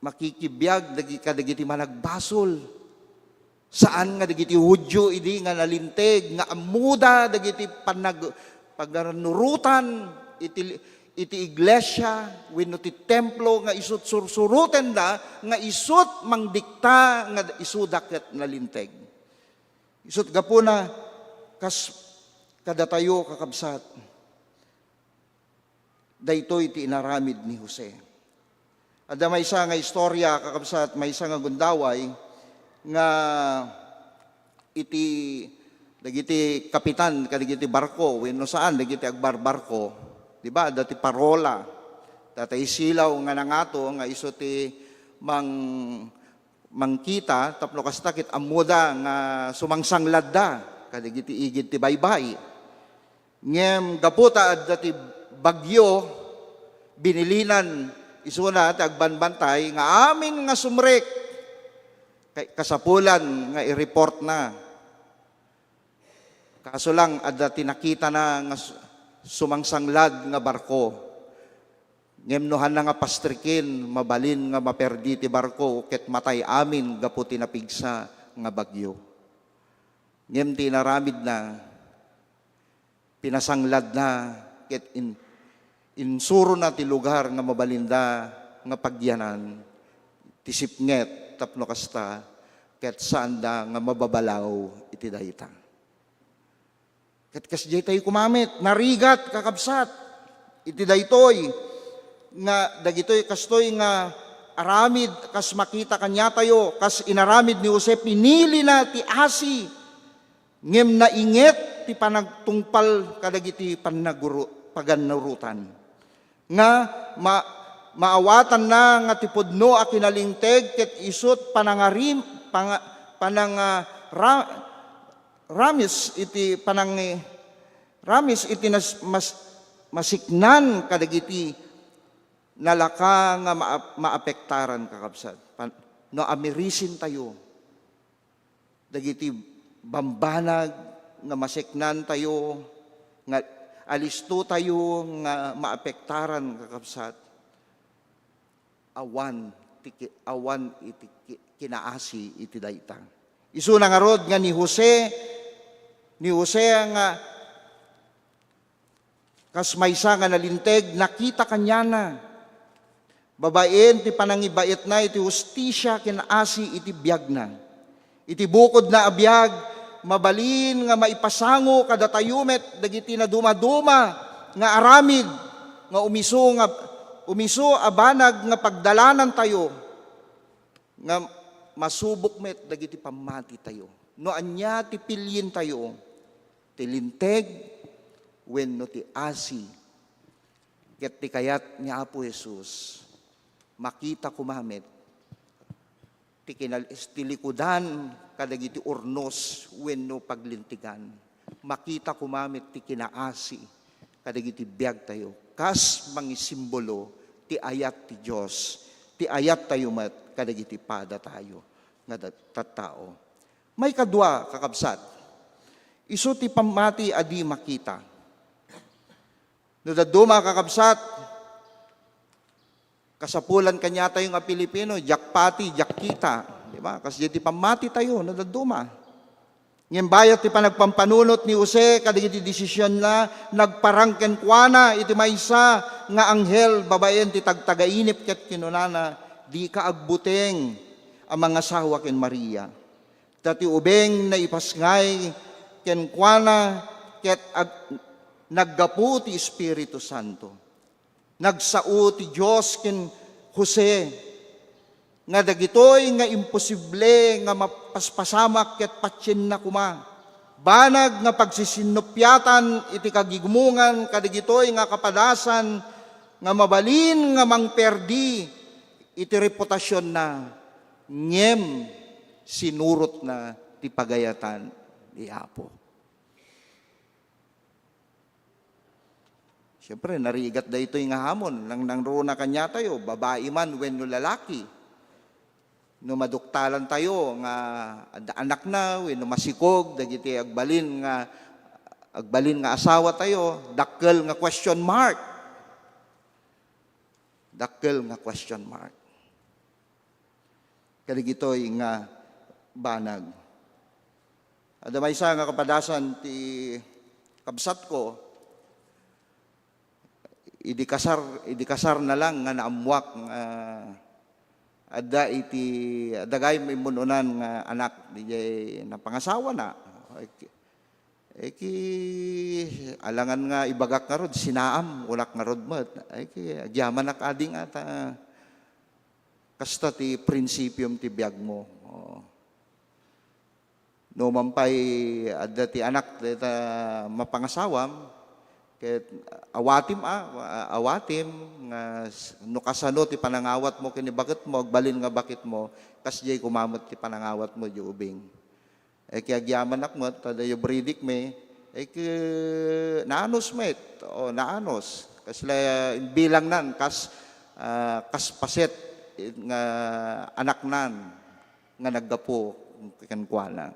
makikibiag dagi-, kadagiti managbasol? Saan nga dagiti Judio idi nga nalinteg nga ammoda dagiti pannag-, pagnanurotan iti, iti iglesia wenno ti templo nga isut' sursurotenda nga isut' mangdikta nga isuda ket nalinteg. Isut' gapuna, kas-, Kadatayo, kakabsat, daytoy ti inaramid ni Jose. Adda maysa nga istorya, kakabsat, maysa nga gundaway nga iti dagiti kapitan kadagiti barko wenno saan dagiti agbarbarko, di ba? Adda ti parola. Data isilaw nga nangato nga isu ti mang mangkita tapno kasta ket ammoda nga sumangsangladda kadagiti igid ti baybay. Ngem gapu ta adda ti bagyo, binilinan isuna ti agbanbantay nga amin nga sumrek, kay kasapulan nga i-report na. Kaso lang, adda ti nakitana nga su-, sumangsanglad nga barko. Ngem no hanna nga pastriken, mabalin nga maperdi ti barko ket matay amin gapu ti napigsa nga bagyo. Ngem ti inaramidna, pinasangladna ket in-, insurona ti lugar nga mabalinda nga pagyanan ti sipnget tapno kasta ket saanda nga mababalaw iti dayta. Ket kasdiay tayo koma met, narigat, kakabsat, iti daytoy nga dagitoy kastoy nga aramid, kas makita kaniatayo, kas inaramid ni Jose, pinilina ti asi, ngem nainget ti panagtungpal kadagiti pannaguru-, pagannurotan. Nga ma-, maawatanna nga ti pudno a kinalinteg ket isut' panangarim-, panga-, pananga-, ra-, ramis iti panangi-, ramis iti nas-, mas-, masiknan kadagiti nalaka nga ma-, maapektaran, kakabsat. Pan-, no amirisin tayo dagiti bambanag nga maseknan tayo, nga alisto tayo nga maapektaran, kakabsat, awan ti ki-, awan iti ki-, kinaasi iti dayta. Isuna ngarud nga ni Jose, ni Jose nga kas maysa nga nalinteg, nakita kaniana, babaen ti panangibaetna iti hustisia ken asi iti biagna. Iti bukodna a biag, mabalin nga maipasango kadatayo met dagiti nadumaduma nga aramid nga umiso nga, umiso a banag nga pagdalanantayo, nga masubok met dagiti pammatitayo. No ania ti pilientayo, ti linteg wenno ti asi. Ket ti kayat ni Apo Jesus, makita koma met ti kinal-, ti likudan kadagiti urnos wenno paglintegan. Makita koma met ti kinaasi kadagiti biagtayo. Kas mangisimbolo ti ayat ti Dios, ti ayattayo met kadagiti padatayo nga da-, tattao. Maikadua, kakabsat, isu ti pammati a di makita. No dadduma, kakabsat, kasapulan kaniatayo nga Pilipino, diak pati, diak kita. Di ba? Kas di ti pammati tayo, no dadduma. Ngem bayat ti panagpampanunot ni Jose kadagiti desisionna, nagparang kenkuana iti maysa nga anghel babaen ti tagtagainip ket kinunana, "Dika agbuteng a mangasawa ken Maria. Ta ti ubing naipasngay kenkuana ket ag-, naggapu ti Espiritu Santo." Nagsao ti Dios ken Jose nga dagitoy nga imposible nga mapaspasamak ket patienna koma. Banag nga pagsisinnupiatan iti kagigmongan kadagitoy nga kapadasan nga mabalin nga mangperdi iti reputasionna, ngem sinurotna ti pagayatan ni Apo. Siyempre, narigat daytoy nga hamon. Nang nangruna kaniatayo, babai man wenno lalaki. No maduktalan tayo nga adda anakna wenno masikog dagiti agbalin nga, agbalin nga asawa tayo, dakkel nga question mark. Dakkel nga question mark. Kadagitoy nga banag. Adda maysa nga kapadasan ti kabsatko, idi kasar, idi kasarna lang nga naammuak nga adda iti, adda gayam immun-unan nga anak, diay napangasawana. Ay ki, alangan nga ibagak ngarud, sinaam, ulak ngarud met. Ay ki, agyamanak adi nga ta, kasta ti prinsipiom ti biagmo. Oo. No man pay adda ti anak dita mapangasawam, ket awatim a, awatim nga s-, no kasano ti panangawatmo ken ni baketmo, agbalin nga baketmo, kasdiay koma met ti panangawatmo, diay ubing. Ay ki agyamanak met, ta dayo bridikmi, ay ki naanos met, o, naanos. Kasla imbilangnan, kas, ah, kas paset nga anaknan nga naggapu kenkuana.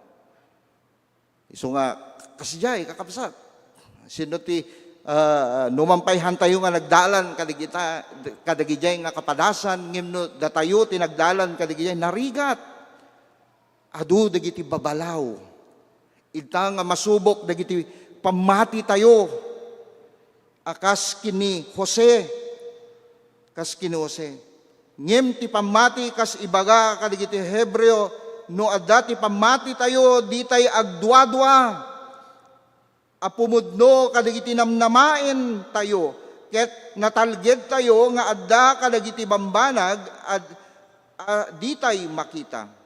Isu nga, kasdiay, kakabsat. Sino ti, ah, no man pay hantayo nga nagdalan kadigita, kadagidiay nga kapadasan, ngem no datayo ti nagdalan kadigidiay, narigat. Adu dagiti babalaw. Ita nga masubok dagiti pammatitayo a kas ken ni Jose, kas ken ni Jose. Ngem ti pammati, kas ibaga kadagiti Hebreo, no adda ti pammatitayo, ditay agduadua a pumudno kadagiti namnamaentayo, ket natalgedtayo nga adda kadagiti bambanag a, a ditay makita.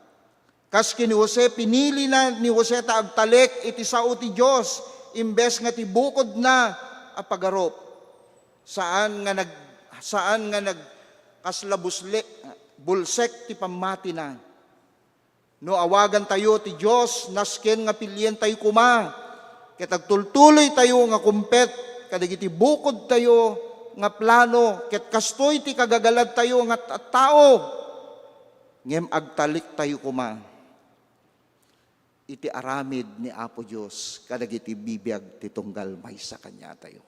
Kas ken ni Jose, pinilina ni Jose ta agtalek iti sao ti Dios imbes nga ti bukodna a pagarup. Saan nga nag-, saan nga nag-, kasla busle-, bulsek ti pammatina. No awagantayo ti Dios, nasken nga pilientayo koma, ket agtultuloytayo nga kumpet kadagiti bukodtayo nga plano, ket kastoy ti kagagaladtayo nga tattao. Ngem agtalektayo koma iti aramid ni Apo Dios kadagiti bibiag ti tunggal maysa kaniatayo.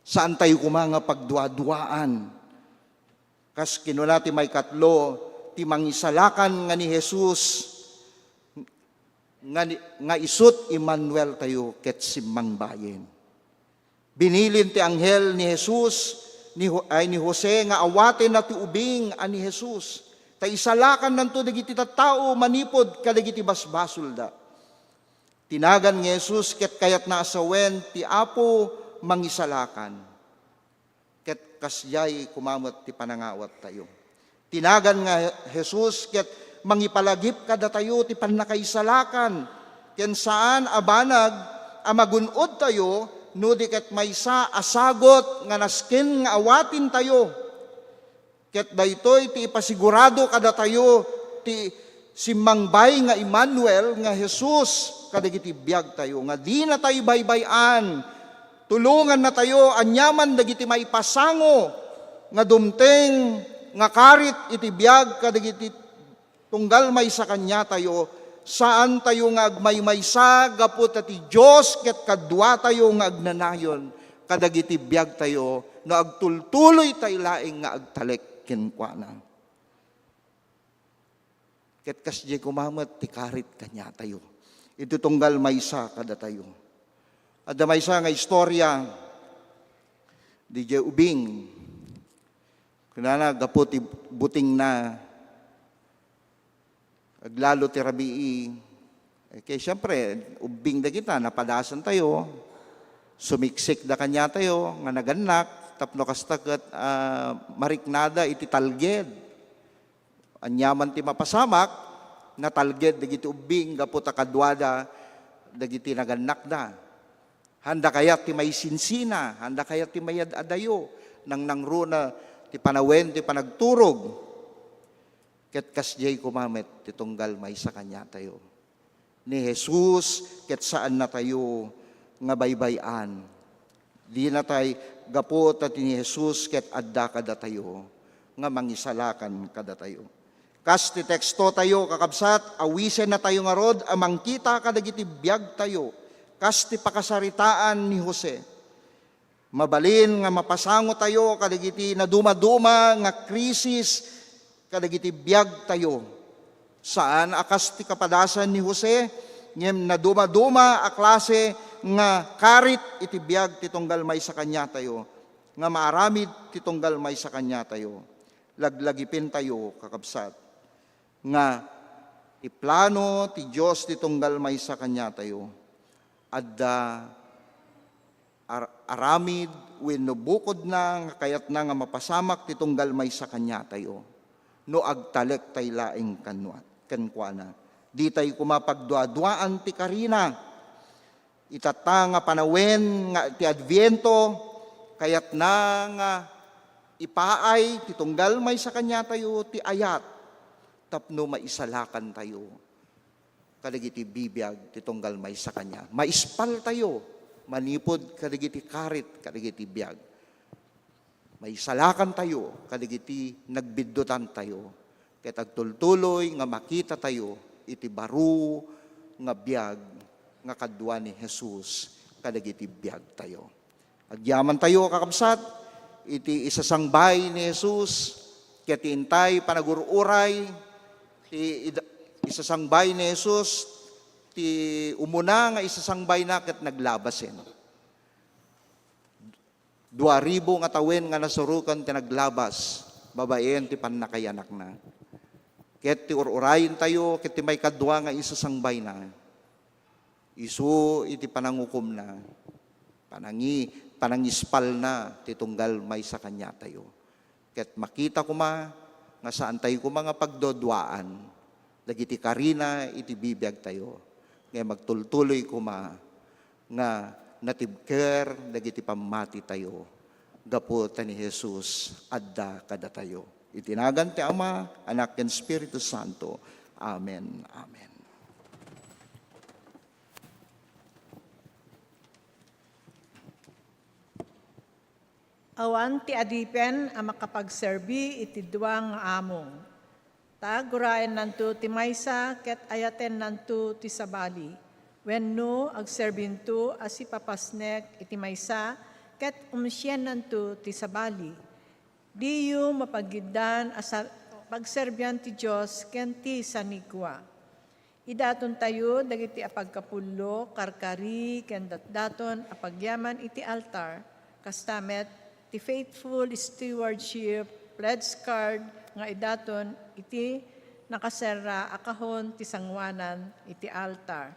Saantayo koma nga pagduaduaan. Kas kinuna ti maikatlo, ti mangisalakan nga ni Jesus, nga ni, nga isut' Emmanuel tayo ket simmangbayen. Binilin ti anghel ni Jesus, ni Ho-, ay, ni Jose nga awatenna ti ubing a ni Jesus, ta isalakannanto dagiti tattao manipud kadagiti basbasolda. Tinagan ni Jesus ket kayatna a sawen ti Apo mangisalakan. Ket kasdiay koma met ti panangawattayo. Tinagan nga Jesus ket mangipalagip kadatayo ti pannakaisalakan, ken saan a banag a magun-odtayo no di ket maysa a sagut nga nasken nga awatintayo. Ket daytoy ti ipasigurado kadatayo ti simmangbay nga Emmanuel nga Jesus kadagiti biagtayo, nga dinatay baybay-an. Tulongannatayo aniaman dagiti maipasango nga dumteng nga karit iti biag kadagiti tunggal maysa kaniatayo, saantayo nga agmaymaysa gapu ta ti Dios ket kaduatayo nga agnanayon kadagiti biagtayo no agtultuloytayo laeng nga agtalek kenkuana. Ket kasdiay koma met ti karit kaniatayo iti tunggal maysa kadatayo. Adda maysa nga istorya, didiay ubing. Kunana, gapu ti butingna, aglalo ti rabii. Eh, kay siempre, ubbing dagita, napadasantayo, sumiksikda kaniatayo nga nagannak, tapno kasta ket, ah, mariknada iti talged. Aniaman ti mapasamak, natalged dagiti ubbing gapu ta kaduada dagiti nagannakda. Handa kayat ti maisinsina, handa kayat ti mayad-adayo, nangnangruna ti panawen ti panagturog. Ket kasdiay koma met ti tunggal maysa kaniatayo. Ni Jesus ket saannatayo nga baybay-an. Dinatay gapu ta ti ni Jesus ket adda kadatayo nga mangisalakan kadatayo. Kas ti tekstotayo, kakabsat, awisennatayo ngarud a mangkita kadagiti biagtayo kas ti pakasaritaan ni Jose. Mabalin nga mapasangotayo kadagiti nadumaduma nga krisis kadagiti biagtayo. Saan a kas ti kapadasan ni Jose, ngem nadumaduma a klase nga karit iti biag ti tunggal maysa kaniatayo, nga maaramid ti tunggal maysa kaniatayo. Laglagipentayo, kakabsat, nga iplano ti Dios ti tunggal maysa kaniatayo. adda ar-, aramid wenno bukodna nga kayatna nga mapasamak ti tunggal maysa kaniatayo no agtalek tay laeng kanua-, kenkuana. Ditay koma pagduaduaan ti karina. Itatta nga panawen nga ti Adviento, kayatna nga ipaay ti tunggal maysa kaniatayo ti ayat tapno maisalakantayo kadagiti bibiag ti tunggal maysa kaniana. Maispaltayo manipud kadagiti karit kadagiti biag. Maisalakantayo kadagiti nagbiddutantayo, ket agtultuloy nga makitatayo iti baro nga biag nga kadua ni Jesus kadagiti biagtayo. Agyamantayo, kakabsat, iti isasangbay ni Jesus, ket ti intay panagur-uray, ti id-, isasangbay ni Jesus, ti umuna nga isasangbayna ket naglabasen. Dua ribu nga tawen nga nasuroken ti naglabas babaen ti pannakayanakna. Ket ti ur-urayentayo ket ti maikadua nga isasangbayna, isu iti panangukomna, panangi-, panangispalna ti tunggal maysa kaniatayo. Ket makita koma nga saantayo koma nga pagduaduaan dagiti karina iti bibiagtayo, nga magtultuloy koma nga natibker dagiti pammatitayo gapu ta ni Jesus adda kadatayo. Iti nagan ti Ama, Anak, ken Espiritu Santo. Amen. Amen. Awan ti adipen a makapagserbi iti dua nga among. Ta guraennanto ti maysa ket ayatennanto ti sabali, wenno agserbinto a sipapasnek iti maysa ket umsiennanto ti sabali. Diyo mapagiddan a sa-, pagserbian ti Dios ken ti sanigua. Idatontayo dagiti apagkapullo, karkari, ken datdaton a pagyaman iti altar, kasta met ti faithful stewardship pledge card nga idaton iti nakaserra a kahon ti sanguanan iti altar.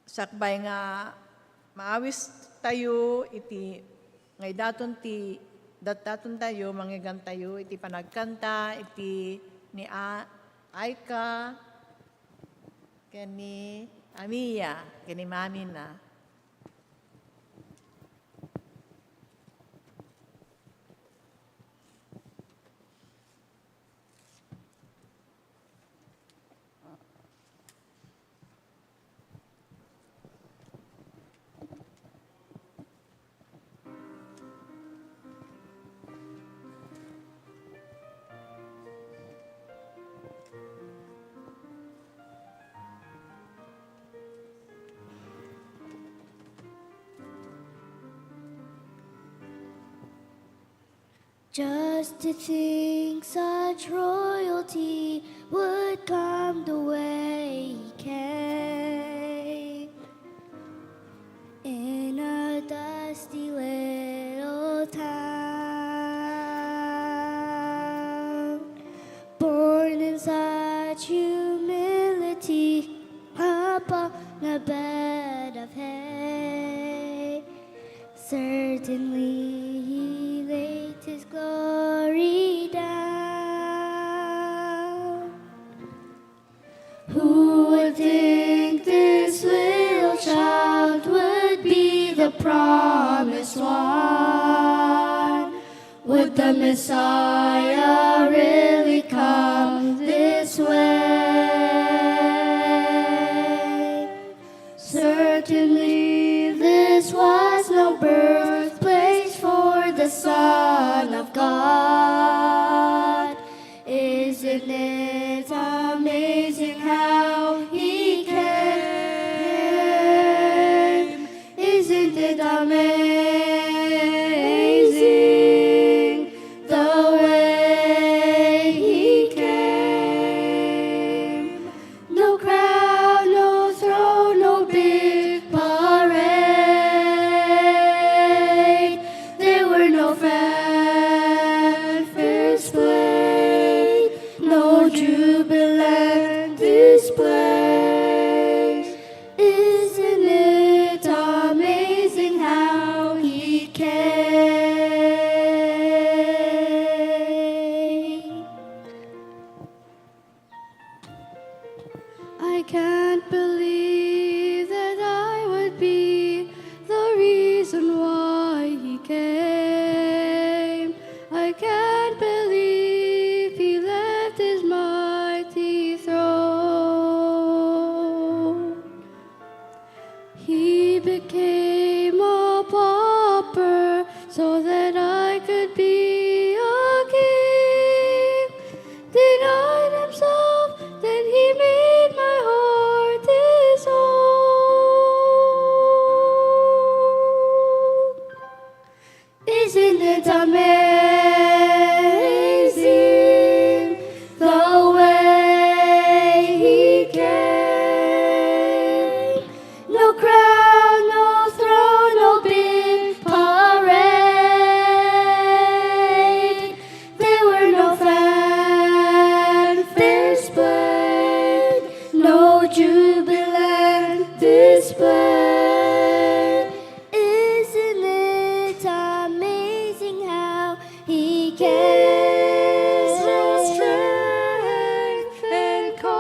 Sakbay nga maawistayo iti, nga idaton ti, datdatontayo, manggigantayo iti panagkanta iti ni A-, Aika, ken ni Amia, ken ni Mamina. Just to think such royalty would come the way he came in a dusty little town, born in such humility upon a bed of hay. Certainly he laid his glory down. Who would think this little child would be the promised one? Would the Messiah really come this way? Certainly, this was no birthplace for the Son of God. Isn't it amazing how he came? Isn't it amazing the way he came? No crowd, no throng, no big parade. There were no fanfares played, no jubilant displays. Isn't it It's amazing the way he came. No crown, no throne, no big parade. There were no fanfares played, no jubilant display. Isn't it amazing how he gives us strength and consolation?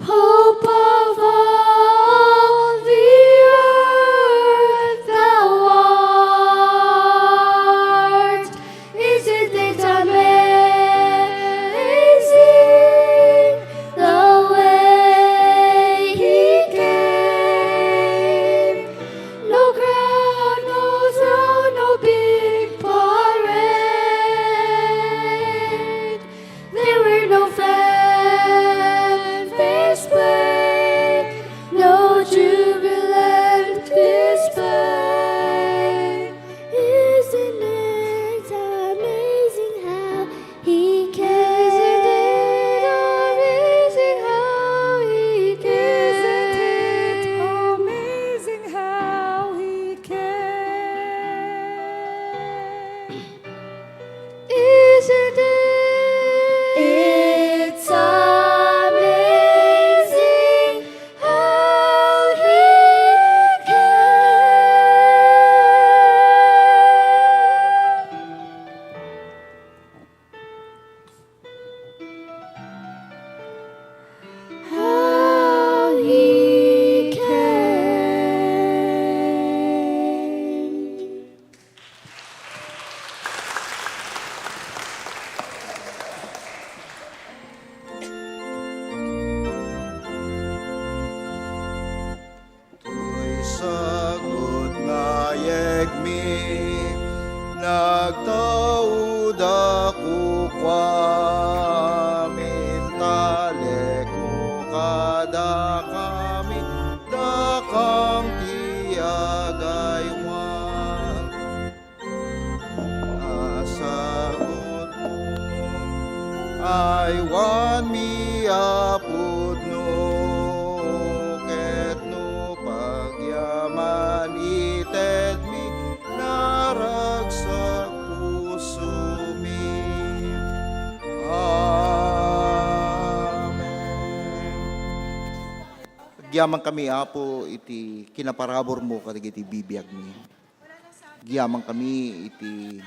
Hope of all the earth thou art. Isn't it amazing the way he came? No crown, no throne, no big parade. There were no fanfares played, no jubilant display. Isn't it amazing how he came? Isn't it amazing how he came? Isn't it amazing how he came? Isn't it? It's amazing how he came. How he came. Toy sagut nga yegmi, nagtaudak kukuami, talekmo kadakami, dakam ti agaywan. Asagutmo, aywanmi a pudno, ket no pagyaman itedmi, naragsak pusomi. Amen. Agyamankami, Apo, iti kinaparaburmo kadagiti bibiagmi. Agyamankami iti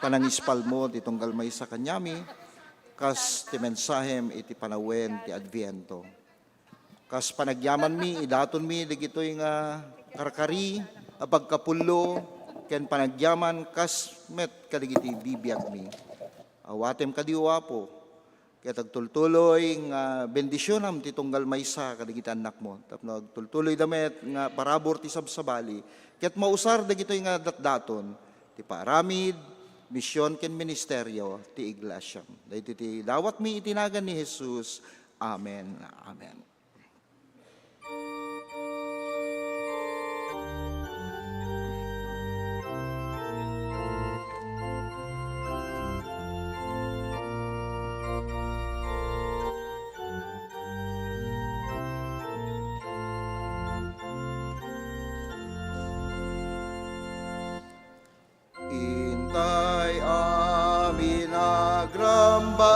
panangispalmo ti tunggal maysa kaniami, kas ti mensahem iti panawen ti Adviento. Kas panagyamanmi, idatonmi dagitoy nga karkari a pagkapullo ken panagyaman kas met kadagiti bibiagmi. Awatem kadi, O Apo, ket agtultuloy nga bendisionam ti tunggal maysa kadagiti annakmo, tapno agtultuloyda met nga parabur ti sabsabali, ket mausar dagitoy nga datdaton ti paaramid, mision ken ministerio ti iglesiam. Daytoy ti dawatmi iti nagan ni Jesus. Amen. Amen. Intay amin agrambag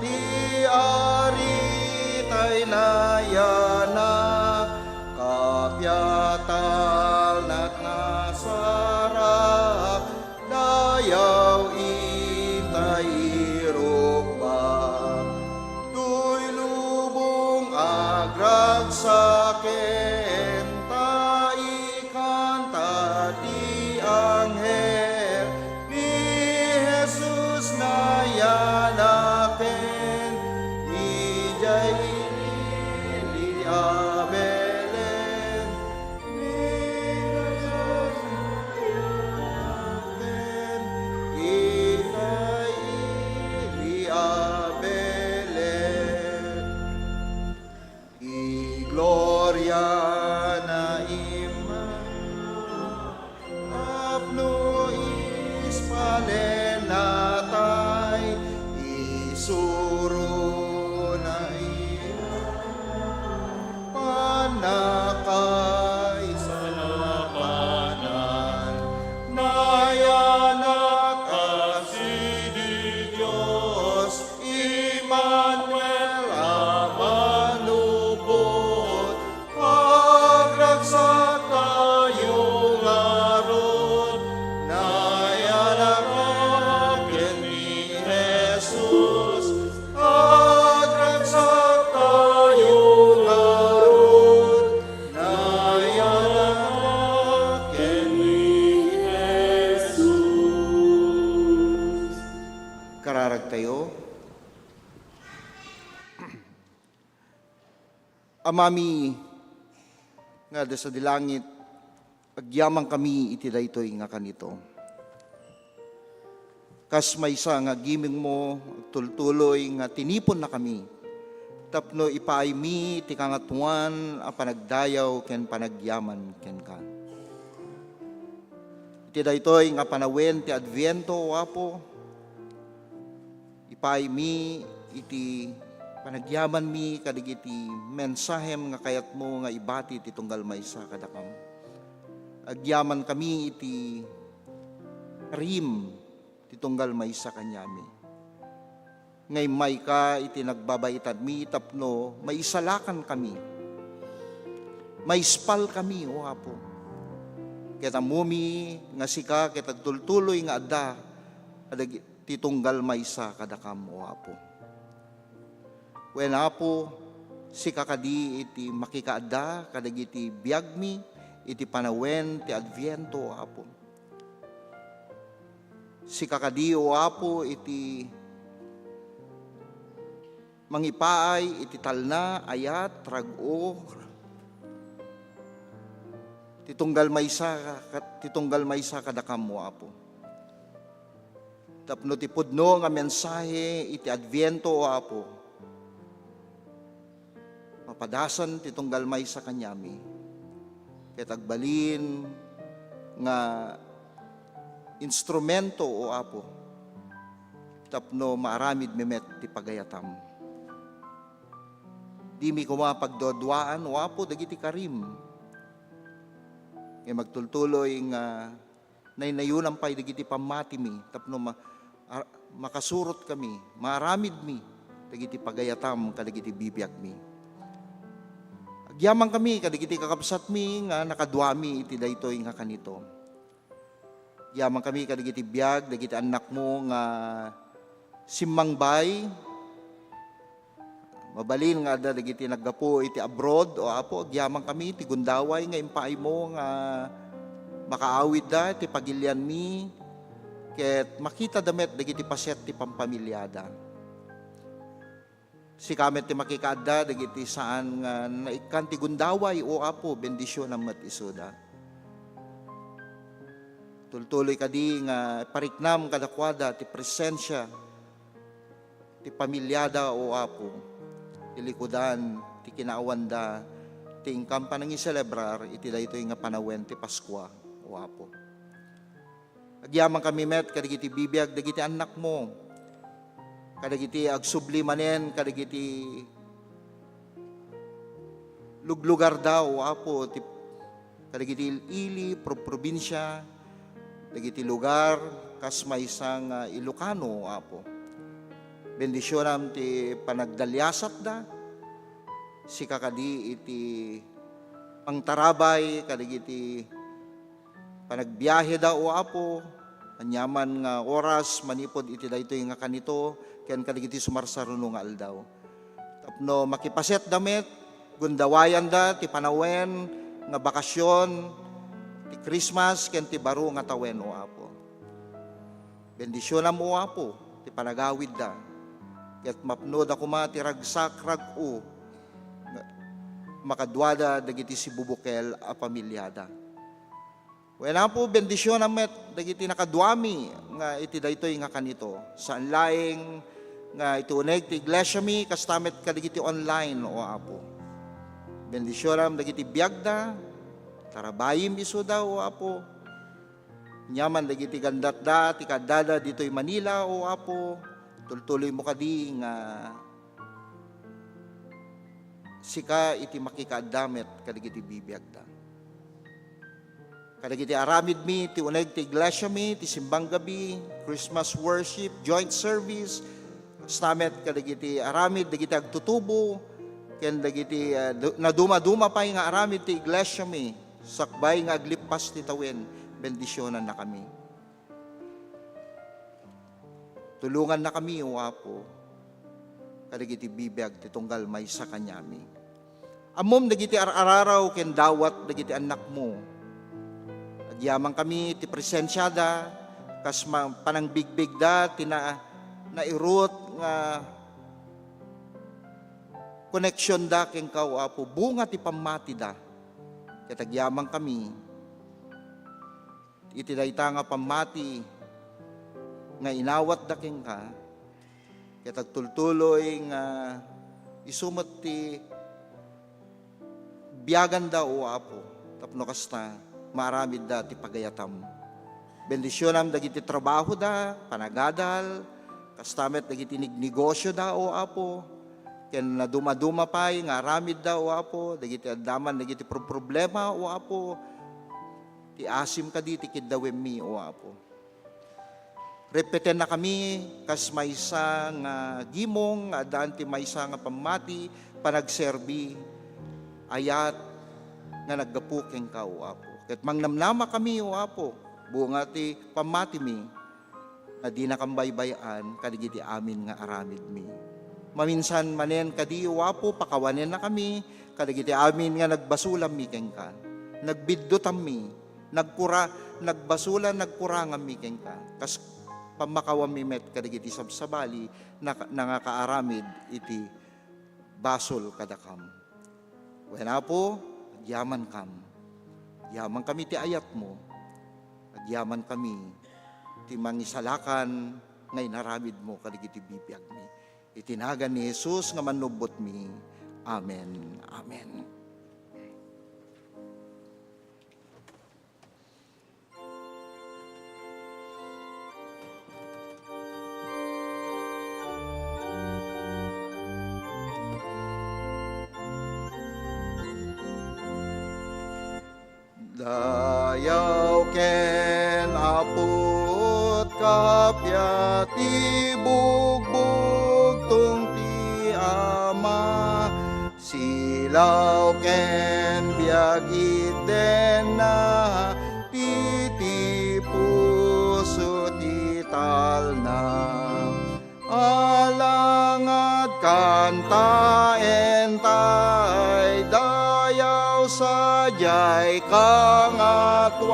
ti Ari tay nayanak, kapiatalnat nasarak, dayaw intay irukbak. Toy lubong agragsaken ta ikanta ti anghel ni Jesus nayanaken idiay ili a Belen. Ni Jesus nayanaken idiay ili a Belen. Igloria Amami nga adda sadi langit, agyamankami iti daytoy nga kanito. Kas maysa nga agimongmo, agtultuloy nga tiniponnakami tapno ipaaymi ti Kangatoan a panagdayaw ken panagyaman kenka. Iti daytoy nga panawen ti Adviento, O Apo, ipaaymi iti panagyamanmi kadagiti mensahem nga kayatmo nga ibati ti tunggal maysa kadakam. Agyamankami iti karim ti tunggal maysa kaniami. Nga immayka iti nagbabaitanmi tapno maisalakankami. Maispalkami, O Apo. Ket ammomi nga sika ket agtultuloy nga adda kadag-, ti tunggal maysa kadakam, O Apo. Wen, Apo, sika kadi iti makikaadda kadagiti biagmi iti panawen ti Adviento, O Apo. Sika kadi, O Apo, iti mangipaay iti talna, ayat, rag-o, ti tunggal maysa, ti tunggal maysa kadakam, O Apo. Tapno ti pudno nga mensahe iti Adviento, O Apo, mapadasan ti tunggal maysa kaniami, ket agbalin nga instrumento, O Apo, tapno maaramidmi met ti pagayatam. Dimi koma pagduaduaan, O Apo, dagiti karim. Nga magtultuloy nga naynayonam pay dagiti pammatimi tapno ma-, ar-, makasurotkami, maaramidmi dagiti pagayatam kadagiti bibiagmi. Agyamankami kadagiti kakabsatmi nga nakaduami iti daytoy nga kanito. Agyamankami kadagiti biag dagiti annakmo nga simmangbay. Mabalin nga adda dagiti naggapu iti abroad, O Apo, agyamankami ti gundaway nga impaaymo nga makaawidda iti pagilianmi, ket makitada met dagiti paset ti pampamiliada. Sika met ti makikaadda dagiti saan nga naikkan ti gundaway, O Apo, bendisionam met isuda. Tultuloy kadi nga pariknam kadakuada ti presensia ti pamiliada, O Apo, ti likudan ti kinaawanda ti inkam panangiselebrar iti daytoy nga panawen ti Paskua, O Apo. Agyamankami met kadagiti bibiag dagiti annakmo, kadagiti agsubli manen kadagiti luglugarda, O Apo, ti kadagiti ili-ili, pro-, probinsia, dagiti lugar, kas maysa nga Ilocano, O Apo. Bendisionam ti panagdaliasatda, sika kadi iti pangtarabay kadagiti panagbiaheda, O Apo, aniaman nga oras manipud iti daytoy nga kanito ken kadagiti sumarsaruno nga aldaw. Tapno makipasetda met, gundawayanda ti panawen nga bakasion ti Christmas ken ti baro nga tawen, O Apo. Bendisionam, O Apo, ti panagawidda, ket mapnoda koma ti ragsak, rag-o, nga makaduada dagiti sibubukel a pamiliada. Wen, Apo, bendisionam met dagiti nakaduami nga iti daytoy nga kanito. Saan laeng nga iti uneg ti iglesiami, kasta met kadagiti online, O Apo. Bendisionam dagiti biagda, tarabayim isuda, O Apo. Aniaman dagiti gandatda, ti kaaddada ditoy Manila, O Apo. Tultuloymo kadi nga sika iti makikaadda met kadagiti bibiagda. Kadagiti aramidmi, ti uneg ti iglesiami, ti simbang gabi, Christmas worship, joint service, kasta met kadagiti aramid, dagiti agtutubo, ken dagiti, ah, du-, nadumaduma pay nga aramid ti iglesiami, sakbay nga aglippas ti tawen, bendisionannakami. Tulongannakami, O Apo, kadagiti bibiag ti tunggal maysa kaniami. Ammom dagiti ar-araraw ken dawat dagiti annakmo. Agyamankami ti presensiada, kas ma-, panangbigbigda ti na-, nairut nga koneksionda kenka, O Apo, bunga ti pammatida. Ket agyamankami iti dayta nga pammati nga inawatda kenka, ket agtultuloy nga isu met ti biaganda, O Apo, tapno kasta maaramidda ti pagayatam. Bendisionam dagiti trabahoda, panagadal, kasta met dagiti nignegosioda, O Apo, ken nadumaduma pay nga aramidda, O Apo, dagiti addaman dagiti pro-, problema, O Apo, ti asim kadi ti kiddawemmi, O Apo. Repetennakami kas maysa nga gimong nga addaan ti maysa nga pammati, panagserbi, ayat nga naggapu kenka, O Apo. Ket mangnamnamakami, O Apo, bunga ti pammatimi nga dinakam baybay-an kadagiti amin nga aramidmi. Maminsan manen kadi, O Apo, pakawanennakami kadagiti amin nga nagbasolammi kenka, nagbiddutammi, nagkura-, nagbasolan, nagkurangammi kenka. Kas pammakawammi met kadagiti sabsabali na, nangakaaramid iti basol kadakam. Wen, Apo, agyamankam. Agyamankami ti ayatmo. Agyamankami ti mangisalakan nga inaramidmo kadagiti bibiagmi. Iti nagan ni Jesus nga Mannubbotmi. Amen. Amen. Dayaw ken Apo, kappia ti bugbugtong ti Ama, silaw ken biag itdenna, ti, ti puso ti talna. Alangad kanta, entay dayaw sadiay kangatoan,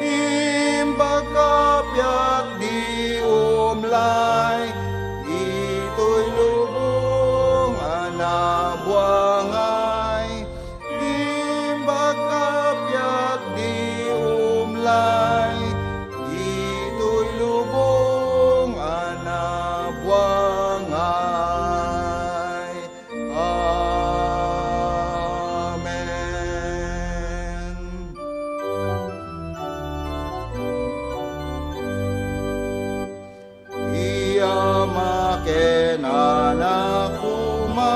imbag kappia ti umlay, ditoy lubong a nabuangay. Imbag kappia ti umlay, ditoy lubong a nabuangay. Amen. Ti Ama ken Anak koma,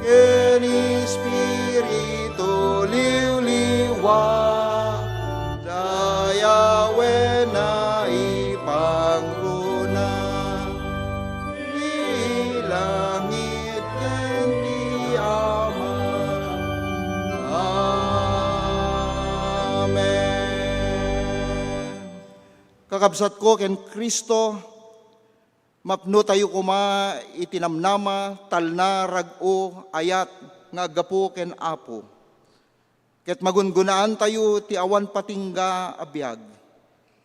ken Espiritu liwliwa, dayawen a ipangruna, ti langit ken ti Ama. Amen. Kakabsatko ken Cristo, mapnotayo koma iti namnama, talna, rag-o, ayat nga aggapu ken Apo. Ket magungunaantayo ti awan patingga a biag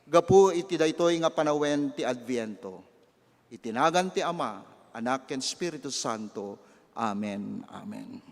gapu iti daytoy nga panawen ti Adviento. Iti nagan ti Ama, Anak, ken Espiritu Santo. Amen. Amen.